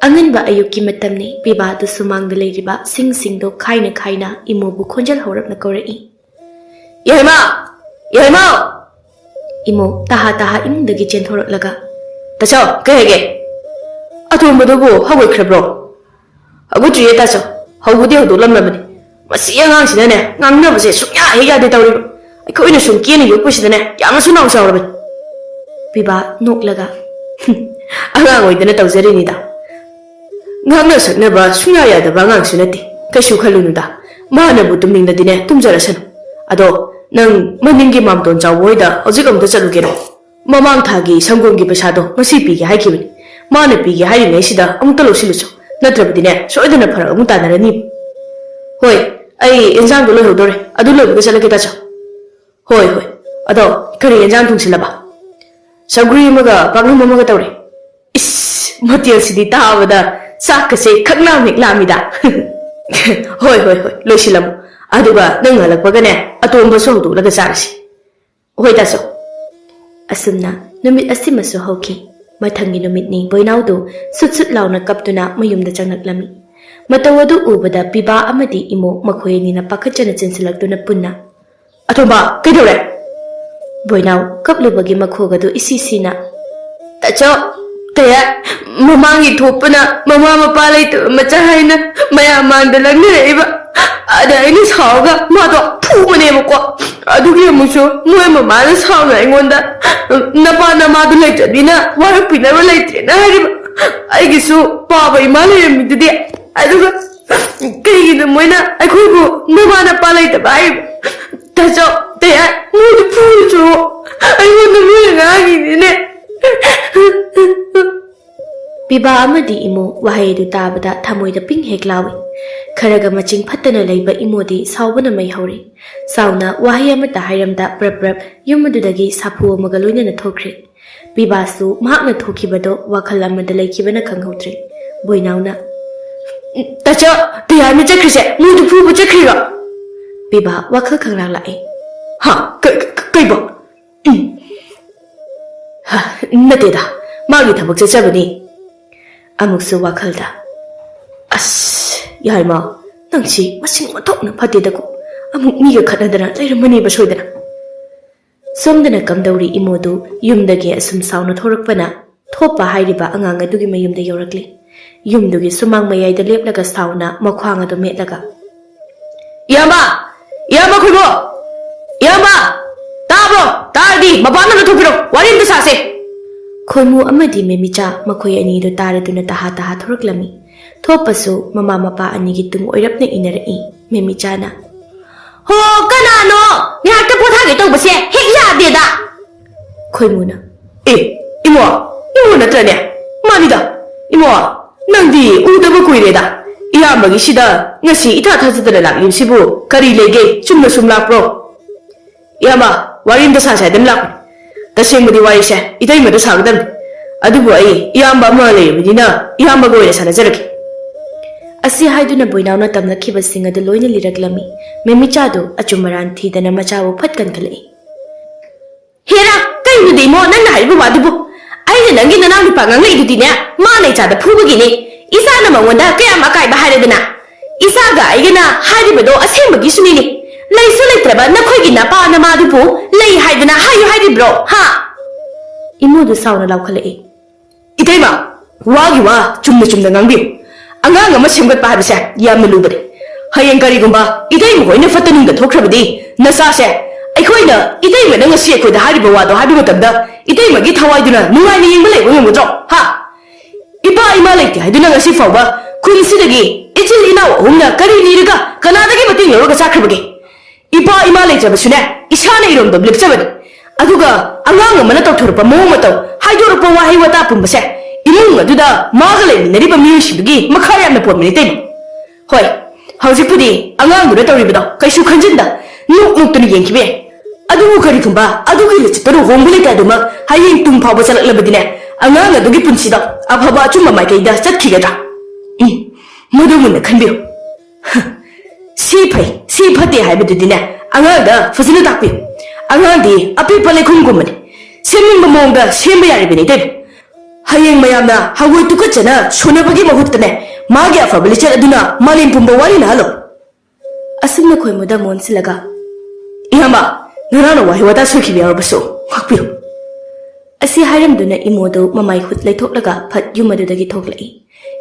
ꯑꯉꯟꯕ ꯑꯌꯨꯛꯀꯤ ꯃꯇꯝꯅꯤ꯫ ꯄꯤꯕꯥꯗꯨ ꯁꯨꯃꯥꯡꯗ ꯂꯩꯔꯤꯕ ꯁꯤꯡꯁꯤꯡꯗꯣ ꯈꯥꯏꯅ ꯈꯥꯏꯅ ꯏꯃꯣꯕꯨ ꯈꯣꯟꯖꯦꯜ ꯍꯧꯔꯞꯅ ꯀꯧꯔꯛꯏ꯫ "ꯌꯥꯏꯃ! ꯌꯥꯏꯃ!" ꯏꯃꯣ ꯇꯍꯥ ꯇꯍꯥ ꯏꯃꯨꯡꯗꯒꯤ ꯆꯦꯟꯊꯣꯔꯛꯂꯒ, "ꯇꯥꯆꯧ, ꯀꯩ ꯍꯥꯏꯒꯦ? ꯑꯇꯣꯝꯕꯗꯨꯕꯨ ꯍꯧꯒꯠꯈ꯭ꯔꯕ꯭ꯔꯣ?" "ꯍꯧꯒꯠꯇ꯭ꯔꯤꯌꯦ ꯇꯥꯆꯧ, ꯍꯧꯕꯗꯤ ꯍꯧꯗꯣꯛꯂꯝꯂꯕꯅꯤ꯫ ꯃꯁꯤ ꯑꯉꯥꯡꯁꯤꯅꯅꯦ, ꯉꯥꯡꯅꯕꯁꯦ ꯁꯨꯡꯌꯥ ꯍꯦꯛ ꯌꯥꯗꯦ ꯇꯧꯔꯤꯕ꯫ ꯑꯩꯈꯣꯏꯅ ꯁꯨꯝ ꯀꯦꯅ ꯌꯣꯛꯄꯁꯤꯗꯅꯦ, ꯀꯌꯥꯝꯅꯁꯨ ꯅꯥꯎ ꯆꯥꯎꯔꯕꯅꯤ꯫" ꯄꯤꯕꯥ ꯅꯣꯛꯂꯒ, "ꯑꯉꯥꯡ ꯑꯣꯏꯗꯅ ꯇꯧꯖꯔꯤꯅꯤꯗ꯫ ꯉꯥꯡꯅ ꯁꯛꯅꯕ ꯁꯨꯡꯌꯥ ꯌꯥꯗꯕ ꯑꯉꯥꯡꯁꯨ ꯅꯠꯇꯦ꯫ ꯀꯩꯁꯨ ꯈꯜꯂꯨꯅꯨꯗ꯫ ꯃꯥꯅꯕꯨ ꯇꯨꯝꯅꯤꯡꯂꯗꯤꯅꯦ, ꯇꯨꯝꯖꯔꯁꯅꯨ꯫ ꯑꯗꯣ ꯅꯪ ꯃꯅꯤꯡꯒꯤ ꯃꯥꯝꯇꯣꯟ ꯆꯥꯎꯕ ꯍꯣꯏꯗ ꯍꯧꯖꯤꯛ ꯑꯃꯨꯛꯇ ꯆꯠꯂꯨꯒꯦꯔꯣ? ꯃꯃꯥꯡ ꯊꯥꯒꯤ ꯁꯪꯒꯣꯝꯒꯤ ꯄꯩꯁꯥꯗꯣ ꯉꯁꯤ ꯄꯤꯒꯦ ꯍꯥꯏꯈꯤꯕꯅꯤ꯫ ꯃꯥꯅ ꯄꯤꯒꯦ ꯍꯥꯏꯔꯤꯉꯩꯁꯤꯗ ꯑꯃꯨꯛꯇ ꯂꯧꯁꯤꯜꯂꯨꯆꯣ꯫ ꯅꯠꯇ꯭ꯔꯕꯗꯤꯅꯦ, ꯁꯣꯏꯗꯅ ꯐꯔꯛ ꯑꯃꯨꯛ ꯇꯥꯅꯔꯅꯤ꯫" "ꯍꯣꯏ, ꯑꯩ ꯏꯟꯖꯥꯡꯗꯣ ꯂꯣꯏꯍꯧꯗꯣꯔꯦ꯫ ꯑꯗꯨ ꯂꯣꯏꯕꯒ ꯆꯠꯂꯒꯦ ꯇꯥꯆꯧ꯫" "ꯍꯣꯏ, ꯍꯣꯏ꯫ ꯑꯗꯣ ꯀꯔꯤ ꯏꯟꯖꯥꯡ ꯊꯣꯡꯁꯤꯜꯂꯕ?" "ꯁꯧꯒ꯭ꯔꯤ ꯑꯃꯒ ꯄꯥꯛꯅꯝ ꯑꯃꯒ ꯇꯧꯔꯦ꯫" "ꯏꯁ, ꯃꯊꯦꯜꯁꯤꯗꯤ ꯇꯥꯕꯗ ꯆꯥꯛꯀꯁꯦ ꯈꯛ ꯂꯥꯝ ꯍꯦꯛ ꯂꯥꯝꯃꯤꯗ꯫" "ꯍꯣꯏ, ꯍꯣꯏ, ꯍꯣꯏ, ꯂꯣꯏꯁꯤꯜꯂꯝꯃꯣ꯫ ꯑꯗꯨꯒ ꯅꯪ ꯍꯜꯂꯛꯄꯒꯅꯦ, ꯑꯇꯣꯝꯕꯁꯨ ꯍꯧꯗꯣꯛꯂꯒ ꯆꯥꯔꯁꯤ꯫" "ꯍꯣꯏ ꯇꯥꯆꯧ꯫" ꯑꯁꯨꯝꯅ ꯅꯨꯃꯤꯠ ꯑꯁꯤꯃꯁꯨ ꯍꯧꯈꯤ꯫ ꯃꯊꯪꯒꯤ ꯅꯨꯃꯤꯠꯅꯤ ꯕꯣꯏꯅꯥꯎꯗꯨ ꯁꯨꯠ ꯁꯨꯠ ꯂꯥꯎꯅ ꯀꯞꯇꯨꯅ ꯃꯌꯨꯝꯗ ꯆꯪꯂꯛꯂꯝꯃꯤ꯫ ꯃꯇꯧ ꯑꯗꯨ ꯎꯕꯗ ꯄꯤꯕꯥ ꯑꯃꯗꯤ ꯏꯃꯣ ꯃꯈꯣꯏ ꯑꯅꯤꯅ ꯄꯥꯈꯠꯆꯅ ꯆꯦꯟꯁꯤꯜꯂꯛꯇꯨꯅ ꯄꯨꯟꯅ, "ꯑꯇꯣꯝꯕ, ꯀꯩꯗꯧꯔꯦ?" ꯕꯣꯏꯅꯥꯎ ꯀꯞꯂꯨꯕꯒꯤ ꯃꯈꯣꯜ ꯑꯗꯨ ꯏꯁꯤ ꯁꯤꯅ, "ꯇꯥꯆꯧ, ꯇꯌꯥꯏ, ꯃꯃꯥꯡꯒꯤ ꯊꯣꯛꯄꯅ ꯃꯃꯥ ꯃꯄꯥ ꯂꯩꯇꯕ ꯃꯆꯥ ꯍꯥꯏꯅ ꯃꯌꯥꯝ ꯃꯥꯡꯗ ꯂꯪꯅꯔꯛꯏꯕ꯫ ꯑꯗ ꯑꯩꯅ ꯁꯥꯎꯔꯒ ꯃꯥꯗꯣ ꯐꯨꯕꯅꯦꯕꯀꯣ꯫ ꯑꯗꯨꯒꯤ ꯑꯃꯨꯛꯁꯨ ꯃꯣꯏ ꯃꯃꯥꯅ ꯁꯥꯎꯅ ꯑꯩꯉꯣꯟꯗ, 'ꯅꯄꯥ ꯅꯃꯥꯗꯨ ꯂꯩꯇ꯭ꯔꯕꯅꯤꯅ ꯋꯥꯔꯛꯄꯤꯅꯕ ꯂꯩꯇ꯭ꯔꯦꯅ' ꯍꯥꯏꯔꯤꯕ꯫ ꯑꯩꯒꯤꯁꯨ ꯄꯥꯕ ꯏꯃꯥ ꯂꯩꯔꯝꯃꯤꯗꯨꯗꯤ꯫ ꯑꯗꯨꯒ ꯀꯩꯒꯤꯅꯣ ꯃꯣꯏꯅ ꯑꯩꯈꯣꯏꯕꯨ ꯅꯃꯥ ꯅꯄꯥ ꯂꯩꯇꯕ ꯍꯥꯏꯔꯤꯕ? ꯇꯥꯆꯧ, ꯇꯌꯥꯏ, ꯃꯣꯏꯗꯨ ꯐꯨꯔꯨꯆꯣ꯫ ꯑꯩꯉꯣꯟꯗ ꯂꯣꯏꯅ ꯉꯥꯡꯉꯤꯅꯤꯅꯦ꯫" ꯄꯤꯕꯥ ꯑꯃꯗꯤ ꯏꯃꯣ ꯋꯥꯍꯩ ꯑꯗꯨ ꯇꯥꯕꯗ ꯊꯃꯣꯏꯗ ꯄꯤꯡ ꯍꯦꯛ ꯂꯥꯎꯏ꯫ ꯈꯔꯒ ꯃꯆꯤꯡ ꯐꯠꯇꯅ ꯂꯩꯕ ꯏꯃꯣꯗꯤ ꯁꯥꯎꯕꯅ ꯃꯩ ꯍꯧꯔꯦ꯫ ꯁꯥꯎꯅ ꯋꯥꯍꯩ ꯑꯃꯠꯇ ꯍꯥꯏꯔꯝꯗ ꯄ꯭ꯔꯞ ꯄ꯭ꯔꯞ ꯌꯨꯝ ꯑꯗꯨꯗꯒꯤ ꯁꯥꯐꯨ ꯑꯃꯒ ꯂꯣꯏꯅꯅ ꯊꯣꯛꯈ꯭ꯔꯦ꯫ ꯄꯤꯕꯥꯁꯨ ꯃꯍꯥꯛꯅ ꯊꯣꯛꯈꯤꯕꯗꯣ ꯋꯥꯈꯜ ꯑꯃꯗ ꯂꯩꯈꯤꯕꯅ ꯈꯪꯍꯧꯗ꯭ꯔꯦ꯫ ꯕꯣꯏꯅꯥꯎꯅ, "ꯇꯥꯆꯧ, ꯇꯌꯥꯏꯅ ꯆꯠꯈ꯭ꯔꯤꯁꯦ ꯃꯣꯏꯗꯨ ꯐꯨꯕ ꯆꯠꯈ꯭ꯔꯤꯔꯣ?" ꯄꯤꯕꯥ ꯋꯥꯈꯜ ꯈꯪꯂꯥꯡ ꯂꯥꯛꯑꯦ꯫ "ꯍꯥ? ꯀ-, ꯀ-, ꯀꯩꯕꯣ? ꯎꯝ꯫ ꯍꯥ, ꯅꯠꯇꯦꯗ, ꯃꯥꯒꯤ ꯊꯕꯛ ꯆꯠꯆꯕꯅꯤ꯫" ꯑꯃꯨꯛꯁꯨ ꯋꯥꯈꯜꯗ, "ꯑꯁ, ꯌꯥꯏꯃ, ꯅꯪꯁꯤ ꯃꯁꯤꯡ ꯑꯣꯟꯊꯣꯛꯅ ꯐꯠꯇꯦꯗꯀꯣ꯫ ꯑꯃꯨꯛ ꯃꯤꯒ ꯈꯠꯅꯗꯅ ꯂꯩꯔꯝꯃꯅꯦꯕ ꯁꯣꯏꯗꯅ"꯫ ꯁꯣꯝꯗꯅ ꯀꯝꯗꯧꯔꯤ ꯏꯃꯣꯗꯨ ꯌꯨꯝꯗꯒꯤ ꯑꯁꯨꯝ ꯁꯥꯎꯅ ꯊꯣꯔꯛꯄꯅ ꯊꯣꯞꯄ ꯍꯥꯏꯔꯤꯕ ꯑꯉꯥꯡ ꯑꯗꯨꯒꯤ ꯃꯌꯨꯝꯗ ꯌꯧꯔꯛꯂꯤ꯫ ꯌꯨꯝꯗꯨꯒꯤ ꯁꯨꯃꯥꯡ ꯃꯌꯥꯏꯗ ꯂꯦꯞꯂꯒ ꯁꯥꯎꯅ ꯃꯈ꯭ꯋꯥꯡ ꯑꯗꯨ ꯃꯦꯠꯂꯒ, "ꯏꯌꯥꯝꯕ! ꯏꯌꯥꯝꯕ ꯈꯣꯏꯃꯨ! ꯏꯌꯥꯝꯕ! ꯇꯥꯕ꯭ꯔꯣ? ꯇꯥꯔꯗꯤ ꯃꯄꯥꯟꯗ ꯑꯝꯇ ꯊꯣꯛꯄꯤꯔꯣ, ꯋꯥꯔꯤ ꯑꯝꯇ ꯁꯥꯁꯦ!" ꯈꯣꯏꯃꯨ ꯑꯃꯗꯤ ꯃꯦꯃꯤꯆꯥ ꯃꯈꯣꯏ ꯑꯅꯤꯗꯨ ꯇꯥꯔꯗꯨꯅ ꯇꯍꯥ ꯇꯍꯥ ꯊꯣꯔꯛꯂꯝꯃꯤ꯫ ꯊꯣꯞꯄꯁꯨ ꯃꯃꯥ ꯃꯄꯥ ꯑꯅꯤꯒꯤ ꯇꯨꯡ ꯑꯣꯏꯔꯞꯅ ꯏꯟꯅꯔꯛꯏ꯫ ꯃꯦꯃꯤꯆꯥꯅ, "ꯍꯣ, ꯀꯅꯥꯅꯣ? ꯉꯥꯏꯍꯥꯛꯇ ꯄꯣꯊꯥꯒꯦ ꯇꯧꯕꯁꯦ ꯍꯦꯛ ꯌꯥꯗꯦꯗ!" ꯈꯣꯏꯃꯨꯅ, "ꯑꯦ, ꯏꯃꯣ, ꯏꯃꯣ ꯅꯠꯇ꯭ꯔꯅꯦ? ꯃꯥꯅꯤꯗ, ꯏꯃꯣ, ꯅꯪꯗꯤ ꯎꯗꯕ ꯀꯨꯏꯔꯦꯗ꯫ ꯏꯌꯥꯝꯕꯒꯤ ꯁꯤꯗ ꯉꯁꯤ ꯏꯊꯥ ꯊꯥꯖꯗꯅ ꯂꯥꯛꯂꯤꯕꯁꯤꯕꯨ ꯀꯔꯤ ꯂꯩꯒꯦ? ꯆꯨꯝꯅ ꯁꯨꯝ ꯂꯥꯛꯄ꯭ꯔꯣ?" "ꯏꯌꯥꯝꯕ, ꯋꯥꯔꯤ ꯑꯝꯇ ꯁꯥꯁꯦ ꯍꯥꯏꯗꯅ ꯂꯥꯛꯄꯅꯤ꯫ ꯇꯁꯦꯡꯕꯗꯤ ꯋꯥꯔꯤꯁꯦ ꯏꯇꯩꯃꯗ ꯁꯥꯒꯗꯕꯅꯤ꯫ ꯑꯗꯨꯕꯨ ꯑꯩ ꯏꯌꯥꯝꯕ ꯑꯃ ꯂꯩꯔꯕꯅꯤꯅ ꯏꯌꯥꯝꯕꯒ ꯑꯣꯏꯅ ꯁꯥꯟꯅꯖꯔꯒꯦ꯫" ꯑꯁꯤ ꯍꯥꯏꯗꯨꯅ ꯕꯣꯏꯅꯥꯎꯅ ꯇꯝꯂꯛꯈꯤꯕꯁꯤꯡ ꯑꯗꯨ ꯂꯣꯏꯅ ꯂꯤꯔꯛꯂꯝꯃꯤ꯫ ꯃꯦꯃꯤꯆꯥꯗꯨ ꯑꯆꯨꯝ ꯑꯔꯥꯟ ꯊꯤꯗꯅ ꯃꯆꯥꯕꯨ ꯐꯠ ꯀꯟꯈꯠꯂꯛꯏ꯫ "ꯍꯦꯔꯥ, ꯀꯩꯅꯣꯗꯤ ꯏꯃꯣ, ꯅꯪꯅ ꯍꯥꯏꯔꯤꯕ ꯋꯥꯗꯨꯕꯨ? ꯑꯩꯅ ꯅꯪꯒꯤ ꯅꯅꯥꯎ ꯅꯨꯄꯥ ꯉꯥꯡꯂꯛꯏꯗꯨꯗꯤꯅꯦ, ꯃꯥꯅ ꯏꯆꯥꯗ ꯐꯨꯕꯒꯤꯅꯦ꯫ ꯏꯆꯥꯅ ꯃꯉꯣꯟꯗ ꯀꯌꯥꯝ ꯑꯀꯥꯏꯕ ꯍꯥꯏꯔꯦꯗꯅ? ꯏꯆꯥꯒ ꯑꯩꯒꯅ ꯍꯥꯏꯔꯤꯕꯗꯣ ꯑꯁꯦꯡꯕꯒꯤꯁꯨꯅꯤꯅꯦ꯫ ꯂꯩꯁꯨ ꯂꯩꯇ꯭ꯔꯕ ꯅꯈꯣꯏꯒꯤ ꯅꯄꯥ ꯅꯃꯥꯗꯨꯕꯨ ꯂꯩ ꯍꯥꯏꯗꯅ ꯍꯥꯏꯌꯨ ꯍꯥꯏꯔꯤꯕ꯭ꯔꯣ, ꯍꯥ?" ꯏꯃꯣꯗꯨ ꯁꯥꯎꯅ ꯂꯥꯎꯈꯠꯂꯛꯏ꯫ "ꯏꯇꯩꯃ, ꯋꯥꯒꯤ ꯋꯥ ꯆꯨꯝꯅ ꯆꯨꯝꯅ ꯉꯥꯡꯕꯤꯌꯨ꯫ ꯑꯉꯥꯡ ꯑꯃ ꯁꯦꯝꯒꯠꯄ ꯍꯥꯏꯕꯁꯦ ꯌꯥꯝꯅ ꯂꯨꯕꯅꯤ꯫ ꯍꯌꯦꯡ ꯀꯔꯤꯒꯨꯝꯕ ꯏꯇꯩꯃ ꯍꯣꯏꯅ ꯐꯠꯇ ꯅꯨꯡꯗ ꯊꯣꯛꯈ꯭ꯔꯕꯗꯤ ꯅꯆꯥꯁꯦ, ꯑꯩꯈꯣꯏꯅ ꯏꯇꯩꯃꯅ ꯉꯁꯤ ꯑꯩꯈꯣꯏꯗ ꯍꯥꯏꯔꯤꯕ ꯋꯥꯗꯣ ꯍꯥꯏꯕ ꯃꯇꯝꯗ ꯏꯇꯩꯃꯒꯤ ꯊꯋꯥꯏꯗꯨꯅ ꯅꯨꯡꯉꯥꯏꯅ ꯌꯦꯡꯕ ꯂꯩꯕ ꯉꯝꯒꯗ꯭ꯔꯣ? ꯍꯥ? ꯏꯄꯥ ꯏꯃꯥ ꯂꯩꯇꯦ ꯍꯥꯏꯗꯨꯅ ꯉꯁꯤ ꯐꯥꯎꯕ ꯈꯨꯟꯁꯤꯗꯒꯤ ꯏꯆꯤꯜ ꯏꯅꯥꯎ ꯑꯍꯨꯝꯅ ꯀꯔꯤ ꯅꯤꯔꯒ ꯀꯅꯥꯗꯒꯤ ꯃꯇꯦꯡ ꯂꯧꯔꯒ ꯆꯥꯈ꯭ꯔꯕꯒꯦ? ꯏꯄꯥ ꯏꯃꯥ ꯂꯩꯇ꯭ꯔꯕꯁꯨꯅꯦ, ꯏꯁꯥꯅ ꯏꯔꯣꯝꯗꯣꯝ ꯂꯦꯞꯆꯕꯅꯤ꯫ ꯑꯗꯨꯒ ꯑꯉꯥꯡ ꯑꯃꯅ ꯇꯧꯊꯣꯔꯛꯄ ꯃꯑꯣꯡ ꯃꯇꯧ, ꯍꯥꯏꯗꯣꯔꯛꯄ ꯋꯥꯍꯩ ꯋꯥꯇꯥ ꯄꯨꯝꯕꯁꯦ ꯏꯃꯨꯡ ꯑꯗꯨꯗ ꯃꯥꯒ ꯂꯩꯃꯤꯟꯅꯔꯤꯕ ꯃꯤꯑꯣꯏꯁꯤꯡꯗꯨꯒꯤ ꯃꯈꯥ ꯌꯥꯝꯅ ꯄꯣꯟꯕꯅꯤ ꯏꯇꯩꯃ꯫ ꯍꯣꯏ, ꯍꯧꯖꯤꯛꯄꯨꯗꯤ ꯑꯉꯥꯡꯗꯨꯅ ꯇꯧꯔꯤꯕꯗꯣ ꯀꯩꯁꯨ ꯈꯟꯖꯤꯟꯗ ꯅꯣꯛ ꯅꯣꯛꯇꯨꯅ ꯌꯦꯡꯈꯤꯕ ꯌꯥꯏ꯫ ꯑꯗꯨꯕꯨ ꯀꯔꯤꯒꯨꯝꯕ ꯑꯗꯨꯒꯤ ꯂꯩꯆꯠꯇ ꯂꯨꯍꯣꯡꯕ ꯂꯩꯀꯥꯏꯗꯨꯃꯛ ꯍꯌꯦꯡ ꯇꯨꯡ ꯐꯥꯎꯕ ꯆꯠꯂꯛꯂꯕꯗꯤꯅꯦ, ꯑꯉꯥꯡ ꯑꯗꯨꯒꯤ ꯄꯨꯟꯁꯤꯗꯣ ꯑꯐꯕ ꯑꯆꯨꯝꯕ ꯃꯥꯏꯀꯩꯗ ꯆꯠꯈꯤꯒꯗ꯭ꯔꯥ? ꯎꯝ, ꯃꯗꯨ ꯃꯨꯟꯅ ꯈꯟꯕꯤꯌꯨ꯫ ꯁꯤ ꯐꯩ, ꯁꯤ ꯐꯠꯇꯦ ꯍꯥꯏꯕꯗꯨꯗꯤꯅꯦ, ꯑꯉꯥꯡꯗ ꯐꯖꯅ ꯇꯥꯛꯄꯤꯌꯨ꯫ ꯑꯉꯥꯡꯗꯤ ꯑꯄꯤꯛꯄ ꯂꯩꯈꯣꯝꯒꯨꯝꯕꯅꯤ꯫ ꯁꯦꯝꯅꯤꯡꯕ ꯃꯑꯣꯡꯗ ꯁꯦꯝꯕ ꯌꯥꯔꯤꯕꯅꯤ ꯏꯇꯩꯃ꯫ ꯍꯌꯦꯡ ꯃꯌꯥꯝꯅ ꯍꯪꯒꯣꯏ ꯇꯨꯀꯠꯆꯅ ꯁꯣꯟꯅꯕꯒꯤ ꯃꯍꯨꯠꯇꯅꯦ, ꯃꯥꯒꯤ ꯑꯐꯕ ꯂꯤꯆꯠ ꯑꯗꯨꯅ ꯃꯥꯂꯦꯝ ꯄꯨꯝꯕ ꯋꯥꯔꯤ ꯅꯥꯍꯜꯂꯣ꯫ ꯑꯁꯨꯝꯅ ꯈꯣꯏꯃꯨꯗ ꯃꯣꯟꯁꯤꯜꯂꯒ, "ꯏꯌꯥꯝꯕ, ꯉꯔꯥꯡꯅ ꯋꯥꯍꯩ ꯋꯥꯇꯥ ꯁꯣꯏꯈꯤꯕ ꯌꯥꯎꯔꯕꯁꯨ ꯉꯥꯛꯄꯤꯌꯨ" ꯑꯁꯤ ꯍꯥꯏꯔꯝꯗꯨꯅ ꯏꯃꯣꯗꯨ ꯃꯃꯥꯏ ꯍꯨꯠ ꯂꯩꯊꯣꯛꯂꯒ ꯐꯠ ꯌꯨꯝ ꯑꯗꯨꯗꯒꯤ ꯊꯣꯛꯂꯛꯏ꯫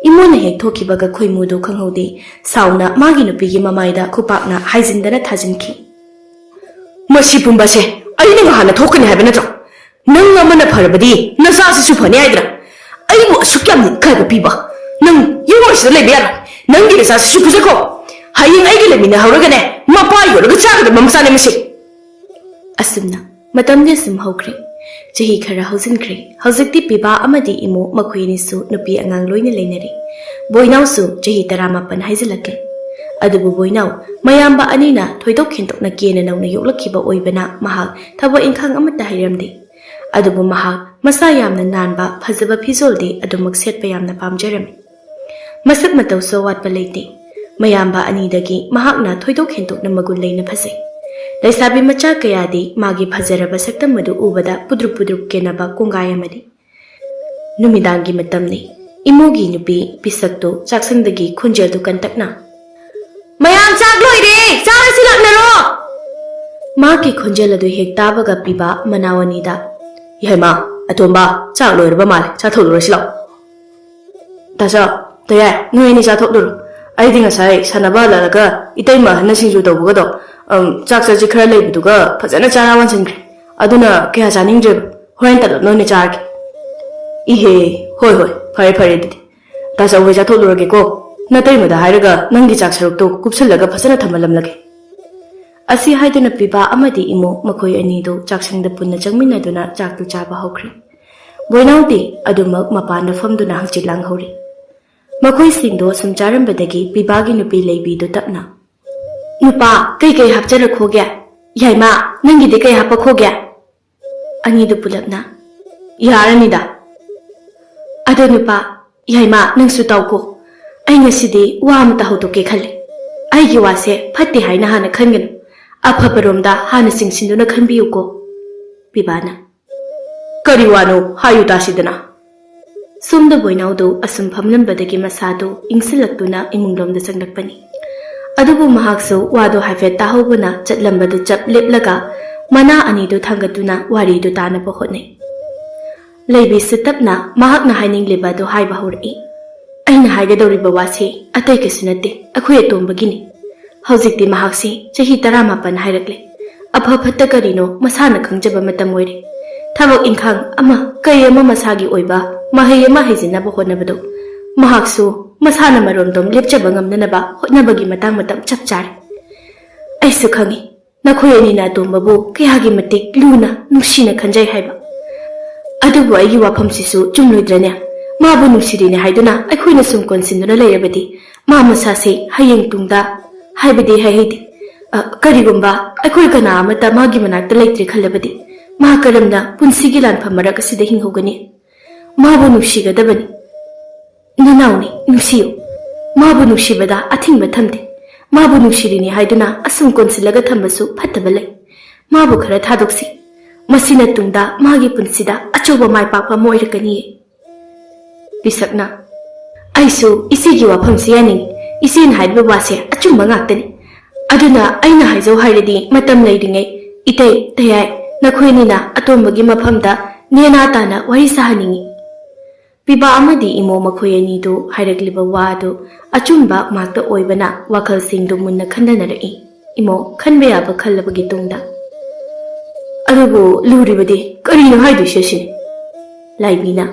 ꯏꯃꯣꯅ ꯍꯦꯛ ꯊꯣꯛꯈꯤꯕꯒ ꯈꯣꯏꯃꯨꯗꯨ ꯈꯪꯍꯧꯗꯦ, ꯁꯥꯎꯅ ꯃꯥꯒꯤ ꯅꯨꯄꯤꯒꯤ ꯃꯃꯥꯏꯗ ꯈꯨꯄꯥꯛꯅ ꯍꯥꯏꯖꯤꯟꯗꯅ ꯊꯥꯖꯤꯟꯈꯤ꯫ "ꯃꯁꯤ ꯄꯨꯝꯕꯁꯦ ꯑꯩꯅ ꯉꯍꯥꯟꯅ ꯊꯣꯛꯀꯅꯤ ꯍꯥꯏꯕ ꯅꯠꯇ꯭ꯔꯣ? ꯅꯪ ꯑꯃꯅ ꯐꯔꯕꯗꯤ ꯅꯆꯥꯁꯤꯁꯨ ꯐꯅꯤ ꯍꯥꯏꯗ꯭ꯔꯥ? ꯑꯩꯕꯨ ꯑꯁꯨꯛ ꯌꯥꯝꯅ ꯏꯀꯥꯏꯕ ꯄꯤꯕ? ꯅꯪ ꯌꯨꯝ ꯑꯁꯤꯗ ꯂꯩꯕ ꯌꯥꯔꯣꯏ꯫ ꯅꯪꯒꯤ ꯅꯆꯥꯁꯤꯁꯨ ꯐꯨꯖꯈꯣ꯫ ꯍꯌꯦꯡ ꯑꯩꯒ ꯂꯩꯃꯤꯟꯅꯍꯧꯔꯒꯅꯦ, ꯃꯄꯥ ꯌꯣꯜꯂꯒ ꯆꯥꯒꯗꯕ ꯃꯆꯥꯅꯦ ꯃꯁꯤ"꯫ ꯑꯁꯨꯝꯅ ꯃꯇꯝꯗꯤ ꯑꯁꯨꯝ ꯍꯧꯈ꯭ꯔꯦ꯫ ꯆꯍꯤ ꯈꯔ ꯍꯧꯖꯤꯟꯈ꯭ꯔꯦ꯫ ꯍꯧꯖꯤꯛꯇꯤ ꯄꯤꯕꯥ ꯑꯃꯗꯤ ꯏꯃꯣ ꯃꯈꯣꯏ ꯑꯅꯤꯁꯨ ꯅꯨꯄꯤ ꯑꯉꯥꯡ ꯂꯣꯏꯅ ꯂꯩꯅꯔꯦ꯫ ꯕꯣꯏꯅꯥꯎꯁꯨ ꯆꯍꯤ ꯇꯔꯥꯃꯥꯄꯟ ꯍꯥꯏꯖꯤꯜꯂꯛꯂꯦ꯫ ꯑꯗꯨꯕꯨ ꯕꯣꯏꯅꯥꯎ ꯃꯌꯥꯝꯕ ꯑꯅꯤꯅ ꯊꯣꯏꯗꯣꯛ ꯍꯦꯟꯗꯣꯛꯅ ꯀꯦꯅ ꯅꯧꯅ ꯌꯣꯛꯂꯛꯈꯤꯕ ꯑꯣꯏꯕꯅ ꯃꯍꯥꯛ ꯊꯕꯛ ꯏꯪꯈꯥꯡ ꯑꯃꯠꯇ ꯍꯩꯔꯝꯗꯦ꯫ ꯑꯗꯨꯕꯨ ꯃꯍꯥꯛ ꯃꯁꯥ ꯌꯥꯝꯅ ꯅꯥꯟꯕ, ꯐꯖꯕ ꯐꯤꯖꯣꯜꯗꯤ ꯑꯗꯨꯃꯛ ꯁꯦꯠꯄ ꯌꯥꯝꯅ ꯄꯥꯝꯖꯔꯝꯃꯤ꯫ ꯃꯁꯛ ꯃꯇꯧꯁꯨ ꯑꯋꯥꯠꯄ ꯂꯩꯇꯦ꯫ ꯃꯌꯥꯝꯕ ꯑꯅꯤꯗꯒꯤ ꯃꯍꯥꯛꯅ ꯊꯣꯏꯗꯣꯛ ꯍꯦꯟꯗꯣꯛꯅ ꯃꯒꯨꯟ ꯂꯩꯅ ꯐꯖꯩ꯫ ꯂꯩꯁꯥꯕꯤ ꯃꯆꯥ ꯀꯌꯥꯗꯤ ꯃꯥꯒꯤ ꯐꯖꯔꯕ ꯁꯛꯇꯝ ꯑꯗꯨ ꯎꯕꯗ ꯄꯨꯗ꯭ꯔꯨꯞ ꯄꯨꯗ꯭ꯔꯨꯞ ꯀꯦꯅꯕ ꯀꯣꯡꯒꯥꯏ ꯑꯃꯅꯤ꯫ ꯅꯨꯃꯤꯗꯥꯡꯒꯤ ꯃꯇꯝꯅꯤ꯫ ꯏꯃꯨꯒꯤ ꯅꯨꯄꯤ ꯄꯤꯁꯛꯇꯨ ꯆꯥꯛꯁꯪꯗꯒꯤ ꯈꯣꯟꯖꯦꯜꯗꯨ ꯀꯟꯇꯛꯅ, "ꯃꯌꯥꯝ ꯆꯥꯛ ꯂꯣꯏꯔꯦ, ꯆꯥꯔꯁꯤ ꯂꯥꯛꯅꯔꯣ!" ꯃꯥꯒꯤ ꯈꯣꯟꯖꯦꯜ ꯑꯗꯨ ꯍꯦꯛ ꯇꯥꯕꯒ ꯄꯤꯕ ꯃꯅꯥꯎ ꯑꯅꯤꯗ, "ꯏꯍꯩꯃꯥ, ꯑꯇꯣꯝꯕ, ꯆꯥꯛ ꯂꯣꯏꯔꯕ ꯃꯥꯜꯂꯦ, ꯆꯥꯊꯣꯛꯂꯨꯔꯁꯤ ꯂꯥꯛꯑꯣ"꯫ "ꯇꯥꯆꯧ, ꯇꯌꯥꯏ, ꯅꯣꯏ ꯑꯅꯤ ꯆꯥꯊꯣꯛꯂꯨꯔꯣ꯫ ꯑꯩꯗꯤ ꯉꯁꯥꯏ ꯁꯥꯟꯅꯕ ꯍꯜꯂꯛꯑꯒ ꯏꯇꯩꯃ ꯑꯍꯟꯅ ꯁꯤꯡꯖꯨ ꯇꯧꯕꯒꯗꯣ, ꯑꯝ, ꯆꯥꯛ ꯆꯠꯁꯤ ꯈꯔ ꯂꯩꯕꯗꯨꯒ ꯐꯖꯅ ꯆꯥꯔꯥ ꯋꯥꯟꯁꯤꯟꯈ꯭ꯔꯦ꯫ ꯑꯗꯨꯅ ꯀꯌꯥ ꯆꯥꯅꯤꯡꯗ꯭ꯔꯦꯕ꯫ ꯍꯣꯔꯦꯟ ꯇꯂꯞꯅ ꯑꯣꯏꯅ ꯆꯥꯔꯒꯦ"꯫ "ꯏꯍꯦ, ꯍꯣꯏ ꯍꯣꯏ, ꯐꯔꯦ ꯐꯔꯦ ꯑꯗꯨꯗꯤ꯫ ꯇꯥꯆꯧ ꯍꯣꯏ ꯆꯥꯊꯣꯛꯂꯨꯔꯒꯦꯀꯣ꯫ ꯅꯇꯩꯃꯗ ꯍꯥꯏꯔꯒ ꯅꯪꯒꯤ ꯆꯥꯛ ꯁꯔꯨꯛꯇꯣ ꯀꯨꯞꯁꯜꯂꯒ ꯐꯖꯅ ꯊꯝꯃꯜꯂꯝꯂꯒꯦ"꯫ ꯑꯁꯤ ꯍꯥꯏꯗꯨꯅ ꯄꯤꯕꯥ ꯑꯃꯗꯤ ꯏꯃꯣ ꯃꯈꯣꯏ ꯑꯅꯤꯗꯨ ꯆꯥꯛꯁꯪꯗ ꯄꯨꯟꯅ ꯆꯪꯃꯤꯟꯅꯗꯨꯅ ꯆꯥꯛꯇꯨ ꯆꯥꯕ ꯍꯧꯈ꯭ꯔꯦ꯫ ꯕꯣꯏꯅꯥꯎꯗꯤ ꯑꯗꯨꯃꯛ ꯃꯄꯥꯟꯗ ꯐꯝꯗꯨꯅ ꯍꯪꯆꯤꯠ ꯂꯥꯡꯍꯧꯔꯤ꯫ ꯃꯈꯣꯏꯁꯤꯡꯗꯣ ꯁꯨꯝ ꯆꯥꯔꯝꯕꯗꯒꯤ ꯄꯤꯕꯥꯒꯤ ꯅꯨꯄꯤ ꯂꯩꯕꯤꯗꯨ ꯇꯞꯅ, "ꯅꯨꯄꯥ, ꯀꯩꯀꯩ ꯍꯥꯞꯆꯔꯛꯈꯣꯒꯦ? ꯌꯥꯏꯃ, ꯅꯪꯒꯤꯗꯤ ꯀꯩ ꯍꯥꯞꯄꯛꯈꯣꯒꯦ?" ꯑꯅꯤꯗꯨ ꯄꯨꯂꯞꯅ, "ꯌꯥꯔꯅꯤꯗ"꯫ "ꯑꯗꯣ ꯅꯨꯄꯥ, ꯌꯥꯏꯃ, ꯅꯪꯁꯨ ꯇꯥꯎꯀꯣ꯫ ꯑꯩ ꯉꯁꯤꯗꯤ ꯋꯥ ꯑꯃꯇ ꯍꯧꯗꯣꯛꯀꯦ ꯈꯜꯂꯦ꯫ ꯑꯩꯒꯤ ꯋꯥꯁꯦ ꯐꯠꯇꯦ ꯍꯥꯏꯅ ꯍꯥꯟꯅ ꯈꯟꯒꯅꯨ꯫ ꯑꯐꯕꯔꯣꯝꯗ ꯍꯥꯟꯅ ꯆꯤꯡꯁꯤꯟꯗꯨꯅ ꯈꯟꯕꯤꯌꯨꯀꯣ"꯫ ꯄꯤꯕꯥꯅ, "ꯀꯔꯤ ꯋꯥꯅꯣ? ꯍꯥꯏꯌꯨ ꯇꯥꯁꯤꯗꯅ"꯫ ꯁꯣꯝꯗ ꯕꯣꯏꯅꯥꯎꯗꯨ ꯑꯁꯨꯝ ꯐꯝꯂꯝꯕꯗꯒꯤ ꯃꯁꯥꯗꯨ ꯏꯪꯁꯤꯜꯂꯛꯇꯨꯅ ꯏꯃꯨꯡꯂꯣꯝꯗ ꯆꯪꯂꯛꯄꯅꯤ꯫ ꯑꯗꯨꯕꯨ ꯃꯍꯥꯛꯁꯨ ꯋꯥꯗꯨ ꯍꯥꯏꯐꯦꯠ ꯇꯥꯍꯧꯕꯅ ꯆꯠꯂꯝꯕꯗꯨ ꯆꯞ ꯂꯦꯞꯂꯒ ꯃꯅꯥ ꯑꯅꯤꯗꯨ ꯊꯥꯡꯒꯠꯇꯨꯅ ꯋꯥꯔꯤꯗꯨ ꯇꯥꯅꯕ ꯍꯣꯠꯅꯩ꯫ ꯂꯩꯕꯤꯁꯨ ꯇꯞꯅ ꯃꯍꯥꯛꯅ ꯍꯥꯏꯅꯤꯡꯂꯤꯕ ꯑꯗꯨ ꯍꯥꯏꯕ ꯍꯧꯔꯛꯏ꯫ "ꯑꯩꯅ ꯍꯥꯏꯒꯗꯧꯔꯤꯕ ꯋꯥꯁꯤ ꯑꯇꯩ ꯀꯩꯁꯨ ꯅꯠꯇꯦ, ꯑꯩꯈꯣꯏ ꯑꯇꯣꯝꯕꯒꯤꯅꯤ꯫ ꯍꯧꯖꯤꯛꯇꯤ ꯃꯍꯥꯛꯁꯤ ꯆꯍꯤ ꯇꯔꯥꯃꯥꯄꯟ ꯍꯥꯏꯔꯛꯂꯦ꯫ ꯑꯐ ꯐꯠꯇ ꯀꯔꯤꯅꯣ ꯃꯁꯥꯅ ꯈꯪꯖꯕ ꯃꯇꯝ ꯑꯣꯏꯔꯦ꯫ ꯊꯕꯛ ꯏꯪꯈꯥꯡ ꯑꯃ ꯀꯩ ꯑꯃ ꯃꯁꯥꯒꯤ ꯑꯣꯏꯕ ꯃꯍꯩ ꯑꯃ ꯍꯩꯖꯤꯟꯅꯕ ꯍꯣꯠꯅꯕꯗꯨ ꯃꯍꯥꯛꯁꯨ ꯃꯁꯥꯅ ꯃꯔꯣꯝꯗꯣꯝ ꯂꯦꯞꯆꯕ ꯉꯝꯅꯅꯕ ꯍꯣꯠꯅꯕꯒꯤ ꯃꯇꯥꯡ ꯃꯇꯝ ꯆꯞ ꯆꯥꯔꯦ꯫ ꯑꯩꯁꯨ ꯈꯪꯏ, ꯅꯈꯣꯏ ꯑꯅꯤꯅ ꯑꯇꯣꯝꯕꯕꯨ ꯀꯌꯥꯒꯤ ꯃꯇꯤꯛ ꯂꯨꯅ ꯅꯨꯡꯁꯤꯅ ꯈꯟꯖꯩ ꯍꯥꯏꯕ꯫ ꯑꯗꯨꯕꯨ ꯑꯩꯒꯤ ꯋꯥꯐꯝꯁꯤꯁꯨ ꯆꯨꯝꯂꯣꯏꯗ꯭ꯔꯅꯦ? ꯃꯥꯕꯨ ꯅꯨꯡꯁꯤꯔꯤꯅꯦ ꯍꯥꯏꯗꯨꯅ ꯑꯩꯈꯣꯏꯅ ꯁꯨꯝ ꯀꯣꯟꯁꯤꯟꯗꯨꯅ ꯂꯩꯔꯕꯗꯤ ꯃꯥ ꯃꯁꯥꯁꯦ ꯍꯌꯦꯡ ꯇꯨꯡꯗ, ꯍꯥꯏꯕꯗꯤ ꯍꯥꯏꯍꯩꯗꯦ, ꯑ, ꯀꯔꯤꯒꯨꯝꯕ ꯑꯩꯈꯣꯏ ꯀꯅꯥ ꯑꯃꯠꯇ ꯃꯥꯒꯤ ꯃꯅꯥꯛꯇ ꯂꯩꯇ꯭ꯔꯦ ꯈꯜꯂꯕꯗꯤ ꯃꯥ ꯀꯔꯝꯅ ꯄꯨꯟꯁꯤꯒꯤ ꯂꯥꯟꯐꯝ ꯃꯔꯛ ꯑꯁꯤꯗ ꯍꯤꯡꯍꯧꯒꯅꯤ? ꯃꯥꯕꯨ ꯅꯨꯡꯁꯤꯒꯗꯕꯅꯤ꯫ ꯅꯅꯥꯎꯅꯤ, ꯅꯨꯡꯁꯤꯌꯨ꯫ ꯃꯥꯕꯨ ꯅꯨꯡꯁꯤꯕꯗ ꯑꯊꯤꯡꯕ ꯊꯝꯗꯦ꯫ ꯃꯥꯕꯨ ꯅꯨꯡꯁꯤꯔꯤꯅꯤ ꯍꯥꯏꯗꯨꯅ ꯑꯁꯨꯝ ꯀꯣꯟꯁꯤꯜꯂꯒ ꯊꯝꯕꯁꯨ ꯐꯠꯇꯕ ꯂꯩ꯫ ꯃꯥꯕꯨ ꯈꯔ ꯊꯥꯗꯣꯛꯁꯤ꯫ ꯃꯁꯤꯅ ꯇꯨꯡꯗ ꯃꯥꯒꯤ ꯄꯨꯟꯁꯤꯗ ꯑꯆꯧꯕ ꯃꯥꯏ ꯄꯥꯛꯄ ꯑꯃ ꯑꯣꯏꯔꯛꯀꯅꯤꯌꯦ꯫ ꯄꯤꯁꯛꯅ, "ꯑꯩꯁꯨ ꯏꯆꯦꯒꯤ ꯋꯥꯐꯝꯁꯤ ꯌꯥꯅꯤꯡꯏ꯫ ꯏꯆꯦꯅ ꯍꯥꯏꯔꯤꯕ ꯋꯥꯁꯦ ꯑꯆꯨꯝꯕ ꯉꯥꯛꯇꯅꯤ꯫ ꯑꯗꯨꯅ ꯑꯩꯅ ꯍꯥꯏꯖꯧ ꯍꯥꯏꯔꯗꯤ ꯃꯇꯝ ꯂꯩꯔꯤꯉꯩ ꯏꯇꯩ, ꯇꯌꯥꯏ, ꯅꯈꯣꯏ ꯑꯅꯤꯅ ꯑꯇꯣꯝꯕꯒꯤ ꯃꯐꯝꯗ ꯅꯦꯅꯥ ꯇꯥꯅ ꯋꯥꯔꯤ ꯁꯥꯍꯟꯅꯤꯡꯏ꯫" ꯄꯤꯕꯥ ꯑꯃꯗꯤ ꯏꯃꯣ ꯃꯈꯣꯏ ꯑꯅꯤꯗꯨ ꯍꯥꯏꯔꯛꯂꯤꯕ ꯋꯥ ꯑꯗꯨ ꯑꯆꯨꯝꯕ ꯉꯥꯛꯇ ꯑꯣꯏꯕꯅ ꯋꯥꯈꯜꯁꯤꯡꯗꯨ ꯃꯨꯟꯅ ꯈꯟꯊꯅꯔꯛꯏ꯫ ꯏꯃꯣ, ꯈꯟꯕ ꯌꯥꯕ ꯈꯜꯂꯕꯒꯤ ꯇꯨꯡꯗ, "ꯑꯗꯨꯕꯨ ꯂꯨꯔꯤꯕꯗꯤ ꯀꯔꯤꯅꯣ ꯍꯥꯏꯗꯣꯏꯁꯦ ꯁꯤꯅꯤ꯫" ꯂꯥꯏꯕꯤꯅ,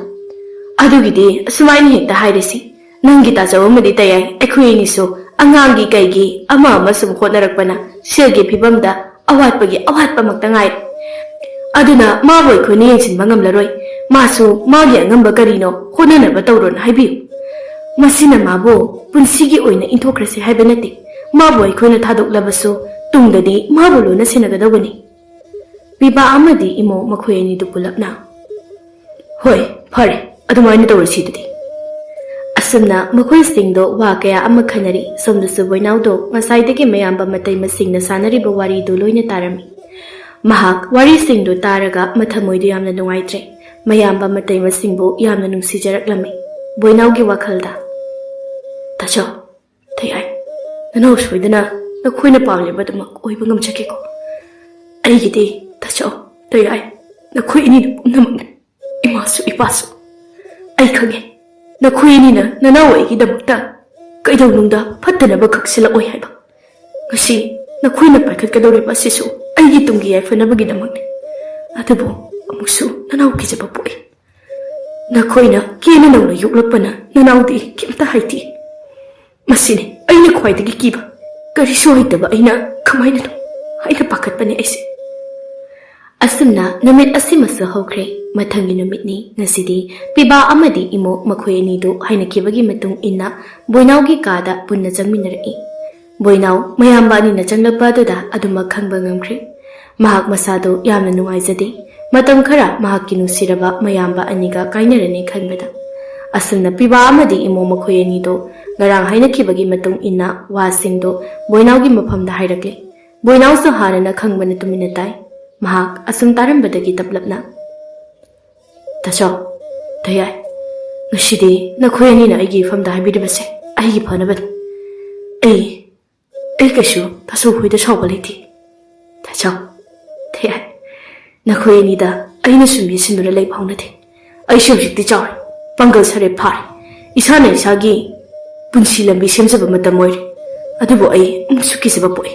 "ꯑꯗꯨꯒꯤꯗꯤ ꯑꯁꯨꯃꯥꯏꯅ ꯍꯦꯛꯇ ꯍꯥꯏꯔꯁꯤ, ꯅꯪꯒꯤ ꯇꯥꯖꯧ ꯑꯃꯗꯤ ꯇꯌꯥꯏ, ꯑꯩꯈꯣꯏ ꯑꯅꯤꯁꯨ ꯑꯉꯥꯡꯒꯤ ꯀꯩꯒꯤ ꯑꯃ ꯑꯃ ꯁꯨꯝ ꯍꯣꯠꯅꯔꯛꯄꯅ ꯁꯦꯜꯒꯤ ꯐꯤꯕꯝꯗ ꯑꯋꯥꯠꯄꯒꯤ ꯑꯋꯥꯠꯄꯃꯛꯇ ꯉꯥꯏ꯫ ꯑꯗꯨꯅ ꯃꯥꯕꯨ ꯑꯩꯈꯣꯏꯅ ꯌꯦꯡꯁꯤꯟꯕ ꯉꯝꯂꯔꯣꯏ꯫ ꯃꯥꯁꯨ ꯃꯥꯒꯤ ꯑꯉꯝꯕ ꯀꯔꯤꯅꯣ ꯍꯣꯠꯅꯅꯕ ꯇꯧꯔꯣꯅ ꯍꯥꯏꯕꯤꯌꯨ꯫ ꯃꯁꯤꯅ ꯃꯥꯕꯨ ꯄꯨꯟꯁꯤꯒꯤ ꯑꯣꯏꯅ ꯏꯟꯊꯣꯛꯈ꯭ꯔꯁꯤ ꯍꯥꯏꯕ ꯅꯠꯇꯦ꯫ ꯃꯥꯕꯨ ꯑꯩꯈꯣꯏꯅ ꯊꯥꯗꯣꯛꯂꯕꯁꯨ ꯇꯨꯡꯗꯗꯤ ꯃꯥꯕꯨ ꯂꯣꯏꯅ ꯁꯦꯟꯅꯒꯗꯧꯕꯅꯤ꯫" ꯄꯤꯕꯥ ꯑꯃꯗꯤ ꯏꯃꯣ ꯃꯈꯣꯏ ꯑꯅꯤꯗꯨ ꯄꯨꯂꯞꯅ, "ꯍꯣꯏ, ꯐꯔꯦ, ꯑꯗꯨꯃꯥꯏꯅ ꯇꯧꯔꯁꯤ ꯑꯗꯨꯗꯤ꯫" ꯑꯁꯨꯝꯅ ꯃꯈꯣꯏꯁꯤꯡꯗꯣ ꯋꯥ ꯀꯌꯥ ꯑꯃ ꯈꯟꯅꯔꯤ꯫ ꯁꯣꯝꯗꯁꯨ ꯕꯣꯏꯅꯥꯎꯗꯣ ꯉꯁꯥꯏꯗꯒꯤ ꯃꯌꯥꯝꯕ ꯃꯇꯩ ꯃꯁꯤꯡꯅ ꯁꯥꯟꯅꯔꯤꯕ ꯋꯥꯔꯤꯗꯨ ꯂꯣꯏꯅ ꯇꯥꯔꯝꯃꯤ꯫ ꯃꯍꯥꯛ ꯋꯥꯔꯤꯁꯤꯡꯗꯨ ꯇꯥꯔꯒ ꯃꯊꯃꯣꯏꯗꯨ ꯌꯥꯝꯅ ꯅꯨꯡꯉꯥꯏꯇ꯭ꯔꯦ꯫ ꯃꯌꯥꯝꯕ ꯃꯇꯩꯃꯁꯤꯡꯕꯨ ꯌꯥꯝꯅ ꯅꯨꯡꯁꯤꯖꯔꯛꯂꯝꯃꯤ ꯕꯣꯏꯅꯥꯎꯒꯤ ꯋꯥꯈꯜꯗ꯫ "ꯇꯥꯆꯧ, ꯇꯌꯥꯏ, ꯅꯅꯥꯎ ꯁꯣꯏꯗꯅ ꯅꯈꯣꯏꯅ ꯄꯥꯝꯂꯤꯕꯗꯨꯃꯛ ꯑꯣꯏꯕ ꯉꯝꯖꯒꯦꯀꯣ꯫ ꯑꯩꯒꯤꯗꯤ ꯇꯥꯆꯧ, ꯇꯌꯥꯏ, ꯅꯈꯣꯏ ꯑꯅꯤꯅ ꯄꯨꯝꯅꯃꯛꯅꯤ꯫ ꯏꯃꯥꯁꯨ ꯏꯄꯥꯁꯨ꯫ ꯑꯩ ꯈꯪꯉꯦ, ꯅꯈꯣꯏ ꯑꯅꯤꯅ ꯅꯅꯥꯎ ꯑꯩꯒꯤꯗꯃꯛꯇ ꯀꯩꯗꯧꯅꯨꯡꯗ ꯐꯠꯇꯅꯕ ꯈꯛꯁꯤꯜꯂꯛꯑꯣꯏ ꯍꯥꯏꯕ꯫ ꯉꯁꯤ ꯅꯈꯣꯏꯅ ꯄꯥꯏꯈꯠꯀꯗꯧꯔꯤꯕ ꯑꯁꯤꯁꯨ ꯑꯩꯒꯤ ꯇꯨꯡꯒꯤ ꯌꯥꯏꯐꯅꯕꯒꯤꯗꯃꯛꯅꯤ꯫ ꯑꯗꯨꯕꯨ ꯑꯃꯨꯛꯁꯨ ꯅꯅꯥꯎ ꯀꯤꯖꯕ ꯄꯣꯛꯏ꯫ ꯅꯈꯣꯏꯅ ꯀꯦꯅ ꯅꯧꯅ ꯌꯣꯛꯂꯛꯄꯅ ꯅꯅꯥꯎꯗꯤ ꯀꯩꯝꯇ ꯍꯩꯇꯦ꯫ ꯃꯁꯤꯅꯤ ꯑꯩꯅ ꯈ꯭ꯋꯥꯏꯗꯒꯤ ꯀꯤꯕ꯫ ꯀꯔꯤꯁꯨ ꯍꯩꯇꯕ ꯑꯩꯅ ꯀꯃꯥꯏꯅꯅꯣ ꯍꯥꯏꯅ ꯄꯥꯈꯠꯄꯅꯤ ꯑꯩꯁꯦ"꯫ ꯑꯁꯨꯝꯅ ꯅꯨꯃꯤꯠ ꯑꯁꯤꯃꯁꯨ ꯍꯧꯈ꯭ꯔꯦ꯫ ꯃꯊꯪꯒꯤ ꯅꯨꯃꯤꯠꯅꯤ꯫ ꯉꯁꯤꯗꯤ ꯄꯤꯕꯥ ꯑꯃꯗꯤ ꯏꯃꯣ ꯃꯈꯣꯏ ꯑꯅꯤꯗꯨ ꯍꯥꯏꯅꯈꯤꯕꯒꯤ ꯃꯇꯨꯡ ꯏꯟꯅ ꯕꯣꯏꯅꯥꯎꯒꯤ ꯀꯥꯗ ꯄꯨꯟꯅ ꯆꯪꯃꯤꯟꯅꯔꯛꯏ꯫ ꯕꯣꯏꯅꯥꯎ ꯃꯌꯥꯝꯕ ꯑꯅꯤꯅ ꯆꯪꯂꯛꯄ ꯑꯗꯨꯗ ꯑꯗꯨꯃꯛ ꯈꯪꯕ ꯉꯝꯈ꯭ꯔꯦ꯫ ꯃꯍꯥꯛ ꯃꯁꯥꯗꯨ ꯌꯥꯝꯅ ꯅꯨꯡꯉꯥꯏꯖꯗꯦ꯫ ꯃꯇꯝ ꯈꯔ ꯃꯍꯥꯛꯀꯤ ꯅꯨꯡꯁꯤꯔꯕ ꯃꯌꯥꯝꯕ ꯑꯅꯤꯒ ꯀꯥꯏꯅꯔꯅꯤ ꯈꯟꯕꯗ꯫ ꯑꯁꯨꯝꯅ ꯄꯤꯕꯥ ꯑꯃꯗꯤ ꯏꯃꯣ ꯃꯈꯣꯏ ꯑꯅꯤꯗꯨ ꯉꯔꯥꯡ ꯍꯥꯏꯅꯈꯤꯕꯒꯤ ꯃꯇꯨꯡ ꯏꯟꯅ ꯋꯥꯁꯤꯡꯗꯨ ꯕꯣꯏꯅꯥꯎꯒꯤ ꯃꯐꯝꯗ ꯍꯥꯏꯔꯛꯂꯦ꯫ ꯕꯣꯏꯅꯥꯎꯁꯨ ꯍꯥꯟꯅꯅ ꯈꯪꯕꯅ ꯇꯨꯃꯤꯟꯅ ꯇꯥꯏ꯫ ꯃꯍꯥꯛ ꯑꯁꯨꯝ ꯇꯥꯔꯝꯕꯗꯒꯤ ꯇꯞꯂꯞꯅ, "ꯇꯥꯆꯧ, ꯇꯌꯥꯏ, ꯉꯁꯤꯗꯤ ꯅꯈꯣꯏ ꯑꯅꯤꯅ ꯑꯩꯒꯤ ꯏꯐꯝꯗ ꯍꯥꯏꯕꯤꯔꯤꯕꯁꯦ ꯑꯩꯒꯤ ꯐꯅꯕꯅꯤ꯫ ꯑꯩ, ꯑꯩ ꯀꯩꯁꯨ ꯇꯥꯆꯧ ꯍꯣꯏꯗ ꯁꯥꯎꯕ ꯂꯩꯇꯦ꯫ ꯇꯥꯆꯧ, ꯇꯌꯥꯏ, ꯅꯈꯣꯏ ꯑꯅꯤꯗ ꯑꯩꯅ ꯁꯨꯝ ꯌꯦꯠꯁꯤꯟꯗꯨꯅ ꯂꯩꯕ ꯍꯧꯅꯗꯦ꯫ ꯑꯩꯁꯨ ꯍꯧꯖꯤꯛꯇꯤ ꯆꯥꯎꯔꯦ, ꯄꯥꯡꯒꯜ ꯁꯥꯔꯦ, ꯐꯥꯔꯦ꯫ ꯏꯁꯥꯅ ꯏꯁꯥꯒꯤ ꯄꯨꯟꯁꯤ ꯂꯝꯕꯤ ꯁꯦꯝꯖꯕ ꯃꯇꯝ ꯑꯣꯏꯔꯦ꯫ ꯑꯗꯨꯕꯨ ꯑꯩ ꯑꯃꯨꯛꯁꯨ ꯀꯤꯖꯕ ꯄꯣꯛꯏ꯫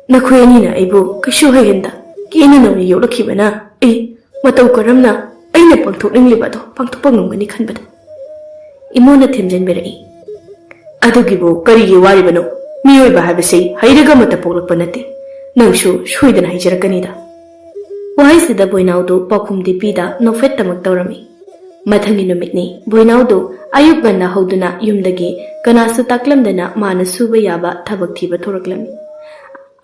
ꯅꯈꯣꯏ ꯑꯅꯤꯅ ꯑꯩꯕꯨ ꯀꯩꯁꯨ ꯍꯩꯍꯟꯗ ꯀꯦꯅ ꯅꯧꯅ ꯌꯣꯛꯂꯛꯈꯤꯕꯅ ꯑꯩ ꯃꯇꯧ ꯀꯔꯝꯅ ꯑꯩꯅ ꯄꯥꯡꯊꯣꯛꯅꯤꯡꯂꯤꯕ ꯑꯗꯣ ꯄꯥꯡꯊꯣꯛꯄ ꯉꯝꯒꯅꯤ ꯈꯟꯕꯗ"꯫ ꯏꯃꯣꯅ ꯊꯦꯝꯖꯤꯟꯕꯤꯔꯛꯏ꯫ "ꯑꯗꯨꯒꯤꯕꯨ ꯀꯔꯤꯒꯤ ꯋꯥꯔꯤꯕꯅꯣ? ꯃꯤꯑꯣꯏꯕ ꯍꯥꯏꯕꯁꯤ ꯍꯩꯔꯒ ꯑꯃꯠꯇ ꯄꯣꯛꯂꯛꯄ ꯅꯠꯇꯦ꯫ ꯅꯪꯁꯨ ꯁꯣꯏꯗꯅ ꯍꯩꯖꯔꯛꯀꯅꯤꯗ"꯫ ꯋꯥꯍꯩꯁꯤꯗ ꯕꯣꯏꯅꯥꯎꯗꯨ ꯄꯥꯎꯈꯨꯝꯗꯤ ꯄꯤꯗ ꯅꯣꯛꯐꯦꯠꯇꯃꯛ ꯇꯧꯔꯝꯃꯤ꯫ ꯃꯊꯪꯒꯤ ꯅꯨꯃꯤꯠꯅꯤ꯫ ꯕꯣꯏꯅꯥꯎꯗꯨ ꯑꯌꯨꯛ ꯉꯟꯅ ꯍꯧꯗꯨꯅ ꯌꯨꯝꯗꯒꯤ ꯀꯅꯥꯁꯨ ꯇꯥꯛꯂꯝꯗꯅ ꯃꯥꯅ ꯁꯨꯕ ꯌꯥꯕ ꯊꯕꯛ ꯊꯤꯕ ꯊꯣꯔꯛꯂꯝꯃꯤ꯫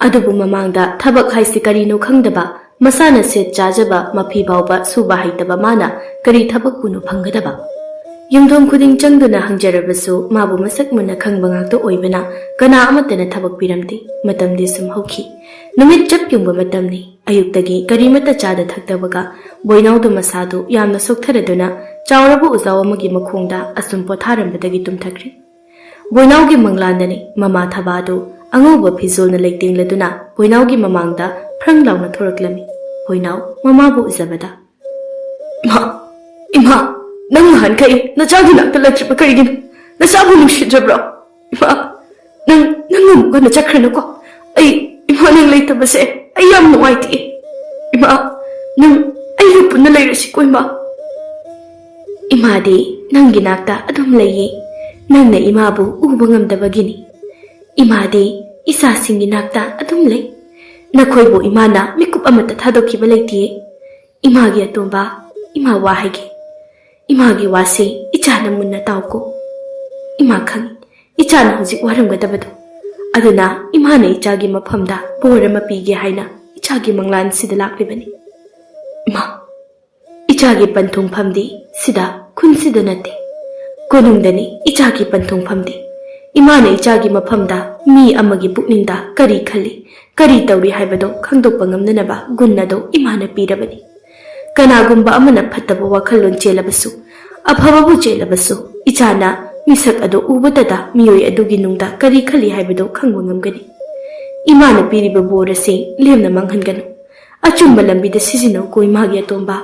ꯑꯗꯨꯕꯨ ꯃꯃꯥꯡꯗ ꯊꯕꯛ ꯍꯥꯏꯁꯤ ꯀꯔꯤꯅꯣ ꯈꯪꯗꯕ, ꯃꯁꯥꯅ ꯁꯦꯠ ꯆꯥꯖꯕ ꯃꯐꯤ ꯐꯥꯎꯕ ꯁꯨꯕ ꯍꯩꯇꯕ ꯃꯥꯅ ꯀꯔꯤ ꯊꯕꯛꯄꯨꯅꯣ ꯐꯪꯒꯗꯕ? ꯌꯨꯝꯊꯣꯡ ꯈꯨꯗꯤꯡ ꯆꯪꯗꯨꯅ ꯍꯪꯖꯔꯕꯁꯨ ꯃꯥꯕꯨ ꯃꯁꯛ ꯃꯨꯟꯅ ꯈꯪꯕ ꯉꯥꯛꯇ ꯑꯣꯏꯕꯅ ꯀꯅꯥ ꯑꯃꯠꯇꯅ ꯊꯕꯛ ꯄꯤꯔꯝꯗꯦ꯫ ꯃꯇꯝꯗꯤ ꯁꯨꯝ ꯍꯧꯈꯤ꯫ ꯅꯨꯃꯤꯠ ꯆꯞ ꯌꯨꯡꯕ ꯃꯇꯝꯅꯤ꯫ ꯑꯌꯨꯛꯇꯒꯤ ꯀꯔꯤꯃꯠꯇ ꯆꯥꯗ ꯊꯛꯇꯕꯒ ꯕꯣꯏꯅꯥꯎꯗꯨ ꯃꯁꯥꯗꯨ ꯌꯥꯝꯅ ꯁꯣꯛꯊꯔꯗꯨꯅ ꯆꯥꯎꯔꯕ ꯎꯖꯥꯎ ꯑꯃꯒꯤ ꯃꯈꯣꯡꯗ ꯑꯁꯨꯝ ꯄꯣꯊꯥꯔꯝꯕꯗꯒꯤ ꯇꯨꯝꯊꯈ꯭ꯔꯦ꯫ ꯕꯣꯏꯅꯥꯎꯒꯤ ꯃꯪꯂꯥꯟꯗꯅꯤ ꯃꯃꯥ ꯊꯕꯥꯗꯨ ꯑꯉꯧꯕ ꯐꯤꯖꯣꯜꯅ ꯂꯩꯇꯦꯡꯂꯗꯨꯅ ꯕꯣꯏꯅꯥꯎꯒꯤ ꯃꯃꯥꯡꯗ ꯐ꯭ꯔꯪ ꯂꯥꯎꯅ ꯊꯣꯔꯛꯂꯝꯃꯤ꯫ ꯕꯣꯏꯅꯥꯎ ꯃꯃꯥꯕꯨ ꯎꯖꯕꯗ, "ꯏꯃꯥ, ꯏꯃꯥ, ꯅꯪ ꯅꯍꯥꯟꯈꯩ ꯅꯆꯥꯒꯤ ꯅꯥꯛꯇ ꯂꯩꯇ꯭ꯔꯤꯕ ꯀꯔꯤꯒꯤꯅꯣ? ꯅꯆꯥꯕꯨ ꯅꯨꯡꯁꯤꯗ꯭ꯔꯕ꯭ꯔꯣ? ꯏꯃꯥ, ꯅꯪ, ꯅꯪ ꯑꯃꯨꯛ ꯍꯟꯅ ꯆꯠꯈ꯭ꯔꯅꯨꯀꯣ꯫ ꯑꯩ, ꯏꯃꯥ, ꯅꯪ ꯂꯩꯇꯕꯁꯦ ꯑꯩ ꯌꯥꯝ ꯅꯨꯡꯉꯥꯏꯇꯦ꯫ ꯏꯃꯥ, ꯅꯪ ꯑꯩꯒ ꯄꯨꯟꯅ ꯂꯩꯔꯁꯤꯀꯣ, ꯏꯃꯥ꯫" "ꯏꯃꯥꯗꯤ ꯅꯪꯒꯤ ꯅꯥꯛꯇ ꯑꯗꯨꯝ ꯂꯩꯌꯦ꯫ ꯅꯪꯅ ꯏꯃꯥꯕꯨ ꯎꯕ ꯉꯝꯗꯕꯒꯤꯅꯤ꯫ ꯏꯃꯥꯗꯤ ꯏꯆꯥꯁꯤꯡꯒꯤ ꯅꯥꯛꯇ ꯑꯗꯨꯝ ꯂꯩ꯫ ꯅꯈꯣꯏꯕꯨ ꯏꯃꯥꯅ ꯃꯤꯀꯨꯞ ꯑꯃꯠꯇ ꯊꯥꯗꯣꯛꯈꯤꯕ ꯂꯩꯇꯦ꯫ ꯏꯃꯥꯒꯤ ꯑꯇꯣꯝꯕ, ꯏꯃꯥ ꯋꯥ ꯍꯥꯏꯒꯦ꯫ ꯏꯃꯥꯒꯤ ꯋꯥꯁꯤ ꯏꯆꯥꯅ ꯃꯨꯟꯅ ꯇꯥꯎꯀꯣ꯫ ꯏꯃꯥ ꯈꯪꯏ, ꯏꯆꯥꯅ ꯍꯧꯖꯤꯛ ꯋꯥꯔꯝꯒꯗꯕꯗꯣ꯫ ꯑꯗꯨꯅ ꯏꯃꯥꯅ ꯏꯆꯥꯒꯤ ꯃꯐꯝꯗ ꯕꯣꯔ ꯑꯃ ꯄꯤꯒꯦ ꯍꯥꯏꯅ ꯏꯆꯥꯒꯤ ꯃꯪꯂꯥꯟꯁꯤꯗ ꯂꯥꯛꯂꯤꯕꯅꯤ꯫ ꯏꯃꯥ, ꯏꯆꯥꯒꯤ ꯄꯟꯊꯨꯡꯐꯝꯗꯤ ꯁꯤꯗ, ꯈꯨꯟꯁꯤꯗ ꯅꯠꯇꯦ, ꯀꯣꯅꯨꯡꯗꯅꯤ ꯏꯆꯥꯒꯤ ꯄꯟꯊꯨꯡꯐꯝꯗꯤ꯫ ꯏꯃꯥꯅ ꯏꯆꯥꯒꯤ ꯃꯐꯝꯗ ꯃꯤ ꯑꯃꯒꯤ ꯄꯨꯛꯅꯤꯡꯗ ꯀꯔꯤ ꯈꯜꯂꯤ, ꯀꯔꯤ ꯇꯧꯔꯤ ꯍꯥꯏꯕꯗꯣ ꯈꯪꯗꯣꯛꯄ ꯉꯝꯅꯅꯕ ꯒꯨꯟ ꯑꯗꯣ ꯏꯃꯥꯅ ꯄꯤꯔꯕꯅꯤ꯫ ꯀꯅꯥꯒꯨꯝꯕ ꯑꯃꯅ ꯐꯠꯇꯕ ꯋꯥꯈꯜꯂꯣꯟ ꯆꯦꯜꯂꯕꯁꯨ, ꯑꯐꯕꯕꯨ ꯆꯦꯜꯂꯕꯁꯨ, ꯏꯆꯥꯅ ꯃꯤꯁꯛ ꯑꯗꯨ ꯎꯕꯇꯗ ꯃꯤꯑꯣꯏ ꯑꯗꯨꯒꯤ ꯅꯨꯡꯗ ꯀꯔꯤ ꯈꯜꯂꯤ ꯍꯥꯏꯕꯗꯨ ꯈꯪꯕ ꯉꯝꯒꯅꯤ꯫ ꯏꯃꯥꯅ ꯄꯤꯔꯤꯕ ꯕꯣꯔ ꯑꯁꯤ ꯂꯦꯝꯅ ꯃꯥꯡꯍꯟꯒꯅꯨ꯫ ꯑꯆꯨꯝꯕ ꯂꯝꯕꯤꯗ ꯁꯤꯖꯤꯟꯅꯧꯀꯣ, ꯏꯃꯥꯒꯤ ꯑꯇꯣꯝꯕ꯫"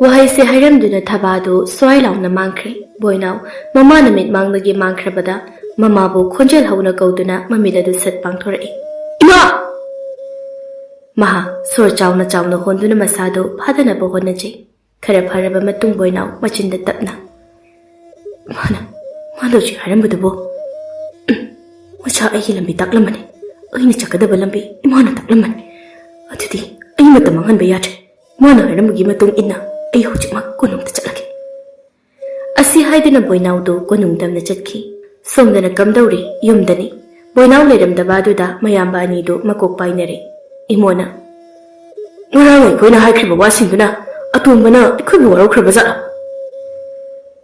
ꯋꯥꯍꯩꯁꯦ ꯍꯥꯏꯔꯝꯗꯨꯅ ꯊꯕꯥꯗꯨ ꯁ꯭ꯋꯥꯏ ꯂꯥꯎꯅ ꯃꯥꯡꯈ꯭ꯔꯦ꯫ ꯕꯣꯏꯅꯥꯎ ꯃꯃꯥꯅ ꯃꯤꯠꯃꯥꯡꯗꯒꯤ ꯃꯥꯡꯈ꯭ꯔꯕꯗ ꯃꯃꯥꯕꯨ ꯈꯣꯟꯖꯦꯜ ꯍꯧꯅ ꯀꯧꯗꯨꯅ ꯃꯃꯤꯠ ꯑꯗꯨ ꯁꯠ ꯄꯥꯡꯊꯣꯔꯛꯏ꯫ "ꯏꯃꯥ!" ꯃꯍꯥꯛ ꯁꯣꯔ ꯆꯥꯎꯅ ꯆꯥꯎꯅ ꯍꯣꯟꯗꯨꯅ ꯃꯁꯥꯗꯨ ꯐꯥꯗꯅꯕ ꯍꯣꯠꯅꯖꯩ꯫ ꯈꯔ ꯐꯔꯕ ꯃꯇꯨꯡ ꯕꯣꯏꯅꯥꯎ ꯃꯆꯤꯟꯗ ꯇꯞꯅ, "ꯃꯥꯅ, ꯃꯥꯅ ꯍꯧꯖꯤꯛ ꯍꯥꯏꯔꯝꯕꯗꯨꯕꯨ, ꯎꯝ, ꯃꯆꯥ ꯑꯩꯒꯤ ꯂꯝꯕꯤ ꯇꯥꯛꯂꯝꯕꯅꯤ꯫ ꯑꯩꯅ ꯆꯠꯀꯗꯕ ꯂꯝꯕꯤ ꯏꯃꯥꯅ ꯇꯥꯛꯂꯝꯕꯅꯤ꯫ ꯑꯗꯨꯗꯤ ꯑꯩ ꯃꯇꯝ ꯃꯥꯡꯍꯟꯕ ꯌꯥꯗ꯭ꯔꯦ꯫ ꯃꯥꯅ ꯍꯥꯏꯔꯝꯕꯒꯤ ꯃꯇꯨꯡ ꯏꯟꯅ ꯑꯩ ꯍꯧꯖꯤꯛꯃꯛ ꯀꯣꯅꯨꯡꯗ ꯆꯠꯂꯒꯦ꯫" ꯑꯁꯤ ꯍꯥꯏꯗꯨꯅ ꯕꯣꯏꯅꯥꯎꯗꯨ ꯀꯣꯅꯨꯡ ꯇꯝꯅ ꯆꯠꯈꯤ꯫ ꯁꯣꯝꯗꯅ ꯀꯝꯗꯧꯔꯤ? ꯌꯨꯝꯗꯅꯤ꯫ ꯕꯣꯏꯅꯥꯎ ꯂꯩꯔꯝꯗꯕ ꯑꯗꯨꯗ ꯃꯌꯥꯝꯕ ꯑꯅꯤꯗꯨ ꯃꯀꯣꯛ ꯄꯥꯏꯅꯔꯦ꯫ ꯏꯃꯣꯅ, "ꯉꯔꯥꯡ ꯑꯩꯈꯣꯏꯅ ꯍꯥꯏꯈ꯭ꯔꯤꯕ ꯋꯥꯁꯤꯡꯗꯨꯅ ꯑꯇꯣꯝꯕꯅ ꯑꯩꯈꯣꯏꯕꯨ ꯋꯥꯔꯧꯈ꯭ꯔꯕ ꯖꯥꯠꯂꯣ?"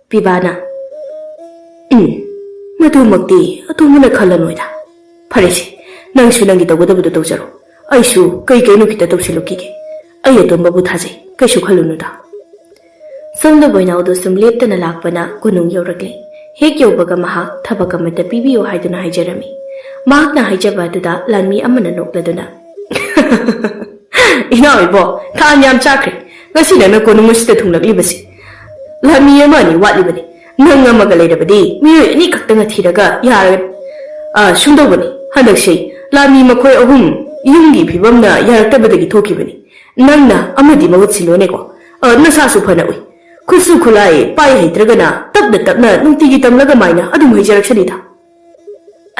ꯄꯤꯕꯥꯅ, "ꯎꯝ, ꯃꯗꯨꯃꯛꯇꯤ ꯑꯇꯣꯝꯕꯅ ꯈꯜꯂꯅꯣꯏꯗ꯫ ꯐꯔꯦꯁꯦ, ꯅꯪꯁꯨ ꯅꯪꯒꯤ ꯇꯧꯒꯗꯕꯗꯨ ꯇꯧꯖꯔꯣ꯫ ꯑꯩꯁꯨ ꯀꯩ ꯀꯩꯅꯣ ꯈꯤꯇ ꯇꯧꯁꯤꯜꯂꯨꯈꯤꯒꯦ꯫ ꯑꯩ ꯑꯇꯣꯝꯕꯕꯨ ꯊꯥꯖꯩ, ꯀꯩꯁꯨ ꯈꯜꯂꯨꯅꯨꯗ꯫ ꯁꯣꯝꯗ ꯕꯣꯏꯅꯥꯎꯗꯣ ꯁꯨꯝ ꯂꯦꯞꯇꯅ ꯂꯥꯛꯄꯅ ꯀꯣꯅꯨꯡ ꯌꯧꯔꯛꯂꯦ꯫ ꯍꯦꯛ ꯌꯧꯕꯒ ꯃꯍꯥꯛ ꯊꯕꯛ ꯑꯃꯠꯇ ꯄꯤꯕꯤꯌꯨ ꯍꯥꯏꯗꯨꯅ ꯍꯥꯏꯖꯔꯝꯃꯤ꯫ ꯃꯍꯥꯛꯅ ꯍꯥꯏꯖꯕ ꯑꯗꯨꯗ ꯂꯥꯟꯃꯤ ꯑꯃꯅ ꯅꯣꯛꯂꯗꯨꯅ, "ꯏꯅꯥꯎ ꯏꯕꯣ, ꯊꯥꯟ ꯌꯥꯝ ꯆꯥꯈ꯭ꯔꯦ꯫ ꯉꯁꯤ ꯅꯪꯅ ꯀꯣꯅꯨꯡ ꯑꯁꯤꯗ ꯊꯨꯡꯂꯛꯂꯤꯕꯁꯤ ꯂꯥꯟꯃꯤ ꯑꯃ ꯑꯅꯤ ꯋꯥꯠꯂꯤꯕꯅꯤ꯫ ꯅꯪ ꯑꯃꯒ ꯂꯩꯔꯕꯗꯤ ꯃꯤꯑꯣꯏ ꯑꯅꯤ ꯈꯛꯇꯪ ꯊꯤꯔꯒ ꯌꯥꯔ-, ꯑ, ꯁꯨꯝꯗꯧꯕꯅꯤ꯫ ꯍꯟꯗꯛꯁꯤ ꯂꯥꯟꯃꯤ ꯃꯈꯣꯏ ꯑꯍꯨꯝ ꯌꯨꯝꯒꯤ ꯐꯤꯕꯝꯅ ꯌꯥꯔꯛꯇꯕꯗꯒꯤ ꯊꯣꯛꯈꯤꯕꯅꯤ꯫ ꯅꯪꯅ ꯑꯃꯗꯤ ꯃꯍꯨꯠ ꯁꯤꯜꯂꯣꯅꯦꯀꯣ꯫ ꯑ, ꯅꯁꯥꯁꯨ ꯐꯅ ꯎꯏ꯫ ꯈꯨꯠꯁꯨ ꯈꯨꯠꯂꯥꯏ ꯄꯥꯏ ꯍꯩꯇ꯭ꯔꯒꯅ ꯇꯞꯅ ꯇꯞꯅ ꯅꯨꯡꯇꯤꯒꯤ ꯇꯝꯂꯒ ꯃꯥꯏꯅ ꯑꯗꯨꯝ ꯍꯩꯖꯔꯛꯁꯅꯤꯗ꯫"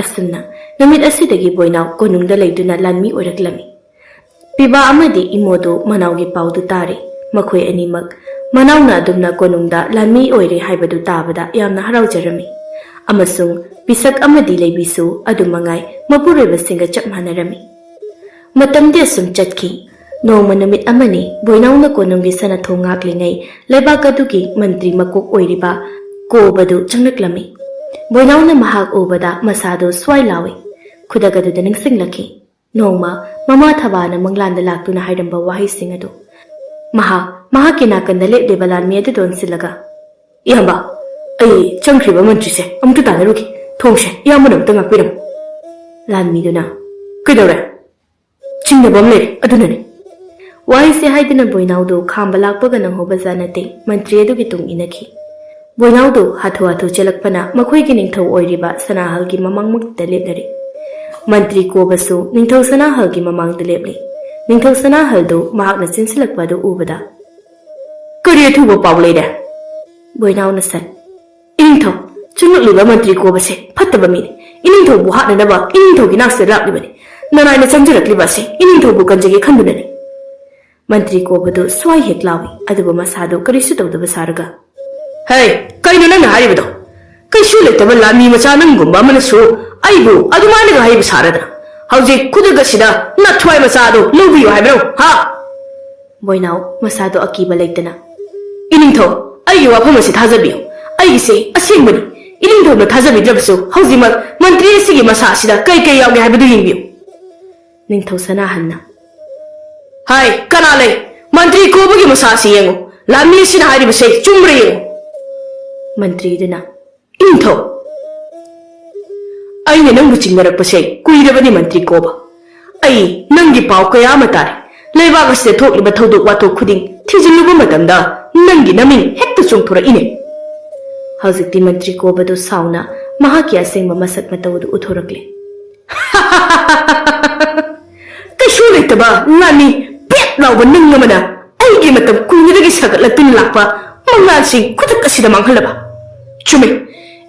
ꯑꯁꯨꯝꯅ ꯅꯨꯃꯤꯠ ꯑꯁꯤꯗꯒꯤ ꯕꯣꯏꯅꯥꯎ ꯀꯣꯅꯨꯡꯗ ꯂꯩꯗꯨꯅ ꯂꯥꯟꯃꯤ ꯑꯣꯏꯔꯛꯂꯝꯃꯤ꯫ ꯄꯤꯕꯥ ꯑꯃꯗꯤ ꯏꯃꯣꯗꯨ ꯃꯅꯥꯎꯒꯤ ꯄꯥꯎꯗꯨ ꯇꯥꯔꯦ꯫ ꯃꯈꯣꯏ ꯑꯅꯤꯃꯛ ꯃꯅꯥꯎꯅ ꯑꯗꯨꯝꯅ ꯀꯣꯅꯨꯡꯗ ꯂꯥꯟꯃꯤ ꯑꯣꯏꯔꯦ ꯍꯥꯏꯕꯗꯨ ꯇꯥꯕꯗ ꯌꯥꯝꯅ ꯍꯔꯥꯎꯖꯔꯝꯃꯤ꯫ ꯑꯃꯁꯨꯡ ꯄꯤꯁꯛ ꯑꯃꯗꯤ ꯂꯩꯕꯤꯁꯨ ꯑꯗꯨ ꯃꯉꯥꯏ ꯃꯄꯨꯔꯣꯏꯕꯁꯤꯡꯒ ꯆꯞ ꯃꯥꯟꯅꯔꯝꯃꯤ꯫ ꯃꯇꯝꯗꯤ ꯑꯁꯨꯝ ꯆꯠꯈꯤ꯫ ꯅꯣꯡꯃ ꯅꯨꯃꯤꯠ ꯑꯃꯅꯤ ꯕꯣꯏꯅꯥꯎꯅ ꯀꯣꯅꯨꯡꯒꯤ ꯁꯅꯥꯊꯣꯡ ꯉꯥꯛꯂꯤꯉꯩ ꯂꯩꯕꯥꯛ ꯑꯗꯨꯒꯤ ꯃꯟꯇ꯭ꯔꯤ ꯃꯀꯣꯛ ꯑꯣꯏꯔꯤꯕ ꯀꯣꯕꯗꯨ ꯆꯪꯂꯛꯂꯝꯃꯤ꯫ ꯕꯣꯏꯅꯥꯎꯅ ꯃꯍꯥꯛ ꯎꯕꯗ ꯃꯁꯥꯗꯨ ꯁ꯭ꯋꯥꯏ ꯂꯥꯎꯏ꯫ ꯈꯨꯗꯛ ꯑꯗꯨꯗ ꯅꯤꯡꯁꯤꯡꯂꯛꯈꯤ꯫ ꯅꯣꯡꯃ ꯃꯃꯥ ꯊꯕꯥꯅ ꯃꯪꯂꯥꯟꯗ ꯂꯥꯛꯇꯨꯅ ꯍꯥꯏꯔꯝꯕ ꯋꯥꯍꯩꯁꯤꯡ ꯑꯗꯨ꯫ ꯃꯍꯥꯛ ꯃꯍꯥꯛꯀꯤ ꯅꯥꯀꯟꯗ ꯂꯦꯞꯂꯤꯕ ꯂꯥꯟꯃꯤ ꯑꯗꯨꯗ ꯑꯣꯟꯁꯤꯜꯂꯒ, "ꯏꯌꯥꯝꯕ, ꯑꯩ ꯆꯪꯈ꯭ꯔꯤꯕ ꯃꯟꯇ꯭ꯔꯤꯁꯦ ꯑꯃꯨꯛꯇ ꯇꯥꯟꯅꯔꯨꯒꯦ꯫ ꯊꯣꯡꯁꯦ ꯏꯌꯥꯝꯕꯅ ꯑꯃꯨꯛꯇ ꯉꯥꯛꯄꯤꯔꯝꯃꯨ꯫" ꯂꯥꯟꯃꯤꯗꯨꯅ, "ꯀꯩꯗꯧꯔꯦ? ꯆꯤꯡꯅꯕ ꯑꯃ ꯂꯩꯔꯦ, ꯑꯗꯨꯅꯅꯤ꯫" ꯋꯥꯍꯩꯁꯦ ꯍꯥꯏꯗꯨꯅ ꯕꯣꯏꯅꯥꯎꯗꯨ ꯈꯥꯝꯕ ꯂꯥꯛꯄꯒ ꯅꯪꯍꯧꯕ ꯖꯥꯠ ꯅꯠꯇꯦ, ꯃꯟꯇ꯭ꯔꯤ ꯑꯗꯨꯒꯤ ꯇꯨꯡ ꯏꯟꯅꯈꯤ꯫ ꯕꯣꯏꯅꯥꯎꯗꯨ ꯍꯥꯊꯨ ꯍꯥꯊꯨ ꯆꯦꯜꯂꯛꯄꯅ ꯃꯈꯣꯏꯒꯤ ꯅꯤꯡꯊꯧ ꯑꯣꯏꯔꯤꯕ ꯁꯅꯥꯍꯜꯒꯤ ꯃꯃꯥꯡꯃꯛꯇ ꯂꯦꯞꯅꯔꯦ꯫ ꯃꯟꯇ꯭ꯔꯤ ꯀꯣꯕꯁꯨ ꯅꯤꯡꯊꯧ ꯁꯅꯥꯍꯜꯒꯤ ꯃꯃꯥꯡꯗ ꯂꯦꯞꯂꯦ꯫ ꯅꯤꯡꯊꯧ ꯁꯅꯥꯍꯜꯗꯨ ꯃꯍꯥꯛꯅ ꯆꯦꯟꯁꯤꯜꯂꯛꯄ ꯑꯗꯨ ꯎꯕꯗ, "ꯀꯔꯤ ꯑꯊꯨꯕ ꯄꯥꯎ ꯂꯩꯔꯦ?" ꯕꯣꯏꯅꯥꯎꯅ ꯁꯠ, "ꯏꯅꯤꯡꯊꯧ, ꯆꯪꯂꯛꯂꯤꯕ ꯃꯟꯇ꯭ꯔꯤ ꯀꯣꯕꯁꯦ ꯐꯠꯇꯕ ꯃꯤꯅꯤ꯫ ꯏꯅꯤꯡꯊꯧꯕꯨ ꯍꯥꯠꯅꯅꯕ ꯏꯅꯤꯡꯊꯧꯒꯤ ꯅꯥꯛꯁꯤꯗ ꯂꯥꯛꯂꯤꯕꯅꯤ꯫ ꯅꯅꯥꯏꯅ ꯆꯪꯖꯔꯛꯂꯤꯕ ꯑꯁꯤ ꯏꯅꯤꯡꯊꯧꯕꯨ ꯀꯟꯖꯒꯦ ꯈꯟꯗꯨꯅꯅꯤ꯫" ꯃꯟꯇ꯭ꯔꯤ ꯀꯣꯕꯗꯨ ꯁ꯭ꯋꯥꯏ ꯍꯦꯛ ꯂꯥꯎꯏ, ꯑꯗꯨꯕꯨ ꯃꯁꯥꯗꯨ ꯀꯔꯤꯁꯨ ꯇꯧꯗꯕ ꯁꯥꯔꯒ, "ꯍꯦ, ꯀꯩꯅꯣ ꯅꯪꯅ ꯍꯥꯏꯔꯤꯕꯗꯣ? ꯀꯩꯁꯨ ꯂꯩꯇꯕ ꯂꯥꯟꯃꯤ ꯃꯆꯥ ꯅꯪꯒꯨꯝꯕ ꯑꯃꯅꯁꯨ ꯑꯩꯕꯨ ꯑꯗꯨꯃꯥꯏꯅꯒ ꯍꯥꯏꯕ ꯁꯥꯔꯗꯅ? ꯍꯧꯖꯤꯛ ꯈꯨꯗꯛ ꯑꯁꯤꯗ ꯅꯊ꯭ꯋꯥꯏ ꯃꯆꯥ ꯑꯗꯨ ꯂꯧꯕꯤꯌꯨ ꯍꯥꯏꯕ꯭ꯔꯣ, ꯍꯥ?" ꯕꯣꯏꯅꯥꯎ ꯃꯁꯥꯗꯣ ꯑꯀꯤꯕ ꯂꯩꯇꯅ, "ꯏꯅꯤꯡꯊꯧ, ꯑꯩꯒꯤ ꯋꯥꯐꯝ ꯑꯁꯤ ꯊꯥꯖꯕꯤꯌꯨ꯫ ꯑꯩꯒꯤꯁꯦ ꯑꯁꯦꯡꯕꯅꯤ꯫ ꯏꯅꯤꯡꯊꯧꯅ ꯊꯥꯖꯕꯤꯗ꯭ꯔꯕꯁꯨ ꯍꯧꯖꯤꯛꯃꯛ ꯃꯟꯇ꯭ꯔꯤ ꯑꯁꯤꯒꯤ ꯃꯁꯥ ꯑꯁꯤꯗ ꯀꯩ ꯀꯩ ꯌꯥꯎꯒꯦ ꯍꯥꯏꯕꯗꯨ ꯌꯦꯡꯕꯤꯌꯨ꯫" ꯅꯤꯡꯊꯧ ꯁꯅꯥꯍꯟꯅ, "ꯍꯥꯏ, ꯀꯅꯥ ꯂꯩ? ꯃꯟꯇ꯭ꯔꯤ ꯀꯣꯕꯒꯤ ꯃꯁꯥꯁꯤ ꯌꯦꯡꯉꯨ꯫ ꯂꯥꯟꯃꯤ ꯑꯁꯤꯅ ꯍꯥꯏꯔꯤꯕꯁꯦ ꯆꯨꯝꯕ꯭ꯔꯥ ꯌꯦꯡꯉꯨ꯫" ꯃꯟꯇ꯭ꯔꯤꯗꯨꯅ, "ꯏꯅꯤꯡꯊꯧ, ꯑꯩꯅ ꯅꯪꯕꯨ ꯆꯤꯡꯅꯔꯛꯄꯁꯦ ꯀꯨꯏꯔꯕꯅꯤ, ꯃꯟꯇ꯭ꯔꯤ ꯀꯣꯕ꯫ ꯑꯩ ꯅꯪꯒꯤ ꯄꯥꯎ ꯀꯌꯥ ꯑꯃ ꯇꯥꯔꯦ꯫ ꯂꯩꯕꯥꯛ ꯑꯁꯤꯗ ꯊꯣꯛꯂꯤꯕ ꯊꯧꯗꯣꯛ ꯋꯥꯊꯣꯛ ꯈꯨꯗꯤꯡ ꯊꯤꯖꯤꯜꯂꯨꯕ ꯃꯇꯝꯗ ꯅꯪꯒꯤ ꯅꯃꯤꯡ ꯍꯦꯛꯇ ꯆꯣꯡꯊꯣꯔꯛꯏꯅꯦ꯫" ꯍꯧꯖꯤꯛꯇꯤ ꯃꯟꯇ꯭ꯔꯤ ꯀꯣꯕꯗꯨ ꯁꯥꯎꯅ ꯃꯍꯥꯛꯀꯤ ꯑꯁꯦꯡꯕ ꯃꯁꯛ ꯃꯇꯧ ꯑꯗꯨ ꯎꯠꯊꯣꯔꯛꯂꯦ꯫ "ꯀꯩꯁꯨ ꯂꯩꯇꯕ ꯂꯥꯟꯃꯤ ꯄꯦꯠ ꯂꯥꯎꯕ ꯅꯪ ꯑꯃꯅ ꯑꯩꯒꯤ ꯃꯇꯝ ꯀꯨꯏꯅꯗꯒꯤ ꯁꯥꯒꯠꯂꯛꯇꯨꯅ ꯂꯥꯛꯄ ꯃꯉꯥꯜꯁꯤꯡ ꯈꯨꯗꯛ ꯑꯁꯤꯗ ꯃꯥꯡꯍꯜꯂꯕ? ꯆꯨꯝꯃꯤ,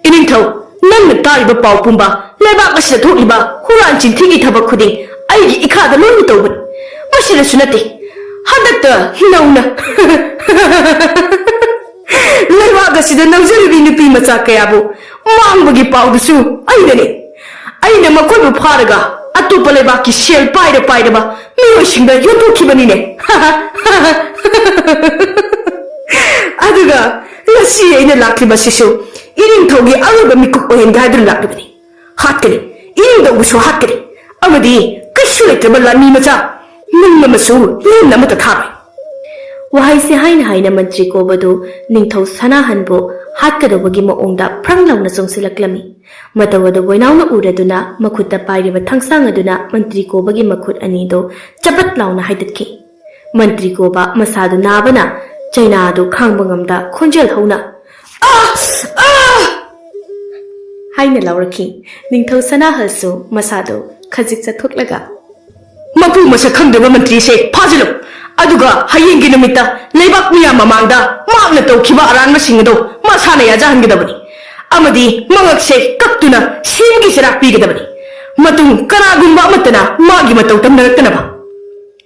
ꯏꯅꯤꯡꯊꯧ, ꯅꯪꯅ ꯇꯥꯔꯤꯕ ꯄꯥꯎ ꯄꯨꯝꯕ, ꯂꯩꯕꯥꯛ ꯑꯁꯤꯗ ꯊꯣꯛꯂꯤꯕ ꯍꯨꯔꯥꯟ ꯆꯤꯟꯊꯤꯒꯤ ꯊꯕꯛ ꯈꯨꯗꯤꯡ ꯑꯩꯒꯤ ꯏꯈꯥꯗ ꯂꯣꯏꯅ ꯇꯧꯕꯅꯤ꯫ ꯃꯁꯤꯗꯁꯨ ꯅꯠꯇꯦ, ꯍꯟꯗꯛꯇ ꯅꯧꯅ ꯂꯩꯕꯥꯛ ꯑꯁꯤꯗ ꯅꯧꯖꯔꯤꯕꯤ ꯅꯨꯄꯤ ꯃꯆꯥ ꯀꯌꯥꯕꯨ ꯃꯥꯡꯕꯒꯤ ꯄꯥꯎꯗꯨꯁꯨ ꯑꯩꯅꯅꯤ꯫ ꯑꯩꯅ ꯃꯈꯣꯏꯕꯨ ꯐꯥꯔꯒ ꯑꯇꯣꯞꯄ ꯂꯩꯕꯥꯛꯀꯤ ꯁꯦꯜ ꯄꯥꯏꯔ ꯄꯥꯏꯔꯕ ꯃꯤꯑꯣꯏꯁꯤꯡꯗ ꯌꯣꯟꯊꯣꯛꯈꯤꯕꯅꯤꯅꯦ꯫" "ꯑꯗꯨꯒ ꯉꯁꯤ ꯑꯩꯅ ꯂꯥꯛꯂꯤꯕꯁꯤꯁꯨ ꯏꯅꯤꯡꯊꯧꯒꯤ ꯑꯔꯣꯏꯕ ꯃꯤꯀꯨꯞ ꯑꯣꯏꯍꯟꯒꯦ ꯍꯥꯏꯗꯨꯅ ꯂꯥꯛꯂꯤꯕꯅꯤ꯫ ꯍꯥꯠꯀꯅꯤ, ꯏꯅꯤꯡꯊꯧꯕꯨꯁꯨ ꯍꯥꯠꯀꯅꯤ, ꯑꯃꯗꯤ ꯀꯩꯁꯨ ꯂꯩꯇ꯭ꯔꯕ ꯂꯥꯟꯃꯤ ꯃꯆꯥ ꯅꯪ ꯑꯃꯁꯨ ꯂꯦꯝꯅ ꯑꯃꯠꯇ ꯊꯥꯔꯣꯏ꯫" ꯋꯥꯍꯩꯁꯤ ꯍꯥꯏꯅ ꯍꯥꯏꯅ ꯃꯟꯇ꯭ꯔꯤ ꯀꯣꯕꯗꯨ ꯅꯤꯡꯊꯧ ꯁꯅꯥꯍꯟꯕꯨ ꯍꯥꯠꯀꯗꯧꯕꯒꯤ ꯃꯑꯣꯡꯗ ꯐ꯭ꯔꯪ ꯂꯥꯎꯅ ꯆꯣꯡꯁꯤꯜꯂꯛꯂꯝꯃꯤ꯫ ꯃꯇꯧ ꯑꯗꯨ ꯕꯣꯏꯅꯥꯎꯅ ꯎꯔꯗꯨꯅ ꯃꯈꯨꯠꯇ ꯄꯥꯏꯔꯤꯕ ꯊꯥꯡꯁꯥꯡ ꯑꯗꯨꯅ ꯃꯟꯇ꯭ꯔꯤ ꯀꯣꯕꯒꯤ ꯃꯈꯨꯠ ꯑꯅꯤꯗꯨ ꯆꯄꯠ ꯂꯥꯎꯅ ꯍꯥꯏꯗꯠꯈꯤ꯫ ꯃꯟꯇ꯭ꯔꯤ ꯀꯣꯕ ꯃꯁꯥꯗꯨ ꯅꯥꯕꯅ ꯆꯩꯅꯥ ꯑꯗꯨ ꯈꯥꯡꯕ ꯉꯝꯗ ꯈꯣꯟꯖꯦꯜ ꯍꯧꯅ, "ꯑꯥ! ꯑꯥ!" ꯍꯥꯏꯅ ꯂꯥꯎꯔꯛꯈꯤ꯫ ꯅꯤꯡꯊꯧ ꯁꯅꯥꯍꯜꯁꯨ ꯃꯁꯥꯗꯨ ꯈꯖꯤꯛ ꯆꯠꯊꯣꯛꯂꯒ, "ꯃꯄꯨ ꯃꯁꯛ ꯈꯪꯗꯕ ꯃꯟꯇ꯭ꯔꯤꯁꯦ ꯐꯥꯖꯤꯜꯂꯨ, ꯑꯗꯨꯒ ꯍꯌꯦꯡꯒꯤ ꯅꯨꯃꯤꯠꯇ ꯂꯩꯕꯥꯛ ꯃꯤꯌꯥꯝ ꯃꯃꯥꯡꯗ ꯃꯍꯥꯛꯅ ꯇꯧꯈꯤꯕ ꯑꯔꯥꯟꯕꯁꯤꯡ ꯑꯗꯨ ꯃꯁꯥꯅ ꯌꯥꯖꯍꯟꯒꯗꯕꯅꯤ, ꯑꯃꯗꯤ ꯃꯉꯛꯁꯦ ꯀꯛꯇꯨꯅ ꯁꯤꯡꯒꯤ ꯆꯩꯔꯥꯛ ꯄꯤꯒꯗꯕꯅꯤ꯫ ꯃꯇꯨꯡ ꯀꯅꯥꯒꯨꯝꯕ ꯑꯃꯠꯇꯅ ꯃꯥꯒꯤ ꯃꯇꯧ ꯇꯝꯅꯔꯛꯇꯅꯕ꯫"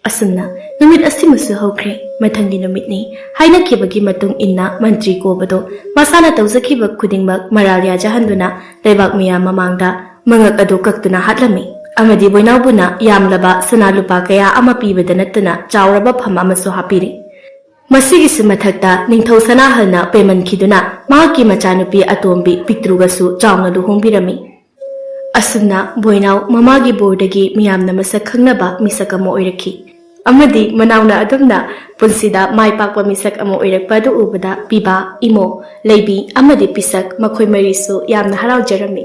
ꯑꯁꯨꯝꯅ ꯅꯨꯃꯤꯠ ꯑꯁꯤꯃꯁꯨ ꯍꯧꯈ꯭ꯔꯦ꯫ ꯃꯊꯪꯒꯤ ꯅꯨꯃꯤꯠꯅꯤ꯫ ꯍꯥꯏꯅꯈꯤꯕꯒꯤ ꯃꯇꯨꯡ ꯏꯟꯅ ꯃꯟꯇ꯭ꯔꯤ ꯀꯣꯕꯗꯣ ꯃꯁꯥꯅ ꯇꯧꯖꯈꯤꯕ ꯈꯨꯗꯤꯡꯃꯛ ꯃꯔꯥꯜ ꯌꯥꯖꯍꯟꯗꯨꯅ ꯂꯩꯕꯥꯛ ꯃꯤꯌꯥꯝ ꯃꯃꯥꯡꯗ ꯃꯉꯛ ꯑꯗꯨ ꯀꯛꯇꯨꯅ ꯍꯥꯠꯂꯝꯃꯤ꯫ ꯑꯃꯗꯤ ꯕꯣꯏꯅꯥꯎꯕꯨꯅ ꯌꯥꯝꯂꯕ ꯁꯅꯥ ꯂꯨꯄꯥ ꯀꯌꯥ ꯑꯃ ꯄꯤꯕꯗ ꯅꯠꯇꯅ ꯆꯥꯎꯔꯕ ꯐꯝ ꯑꯃꯁꯨ ꯍꯥꯞꯄꯤꯔꯤ꯫ ꯃꯁꯤꯒꯤꯁꯨ ꯃꯊꯛꯇ ꯅꯤꯡꯊꯧ ꯁꯅꯥꯍꯜꯅ ꯄꯦꯃꯟꯈꯤꯗꯨꯅ ꯃꯍꯥꯛꯀꯤ ꯃꯆꯥꯅꯨꯄꯤ ꯑꯇꯣꯝꯕꯤ ꯄꯤꯛꯇ꯭ꯔꯨꯒꯁꯨ ꯆꯥꯎꯅ ꯂꯨꯍꯣꯡꯕꯤꯔꯝꯃꯤ꯫ ꯑꯁꯨꯝꯅ ꯕꯣꯏꯅꯥꯎ ꯃꯃꯥꯒꯤ ꯕꯣꯔꯗꯒꯤ ꯃꯤꯌꯥꯝꯅ ꯃꯁꯛ ꯈꯪꯅꯕ ꯃꯤꯁꯛ ꯑꯃ ꯑꯣꯏꯔꯛꯈꯤ꯫ ꯑꯃꯗꯤ ꯃꯅꯥꯎꯅ ꯑꯗꯨꯝꯅ ꯄꯨꯟꯁꯤꯗ ꯃꯥꯏ ꯄꯥꯛꯄ ꯃꯤꯁꯛ ꯑꯃ ꯑꯣꯏꯔꯛꯄ ꯑꯗꯨ ꯎꯕꯗ ꯄꯤꯕꯥ, ꯏꯃꯣ, ꯂꯩꯕꯤ ꯑꯃꯗꯤ ꯄꯤꯁꯛ ꯃꯈꯣꯏ ꯃꯔꯤꯁꯨ ꯌꯥꯝꯅ ꯍꯔꯥꯎꯖꯔꯝꯃꯤ꯫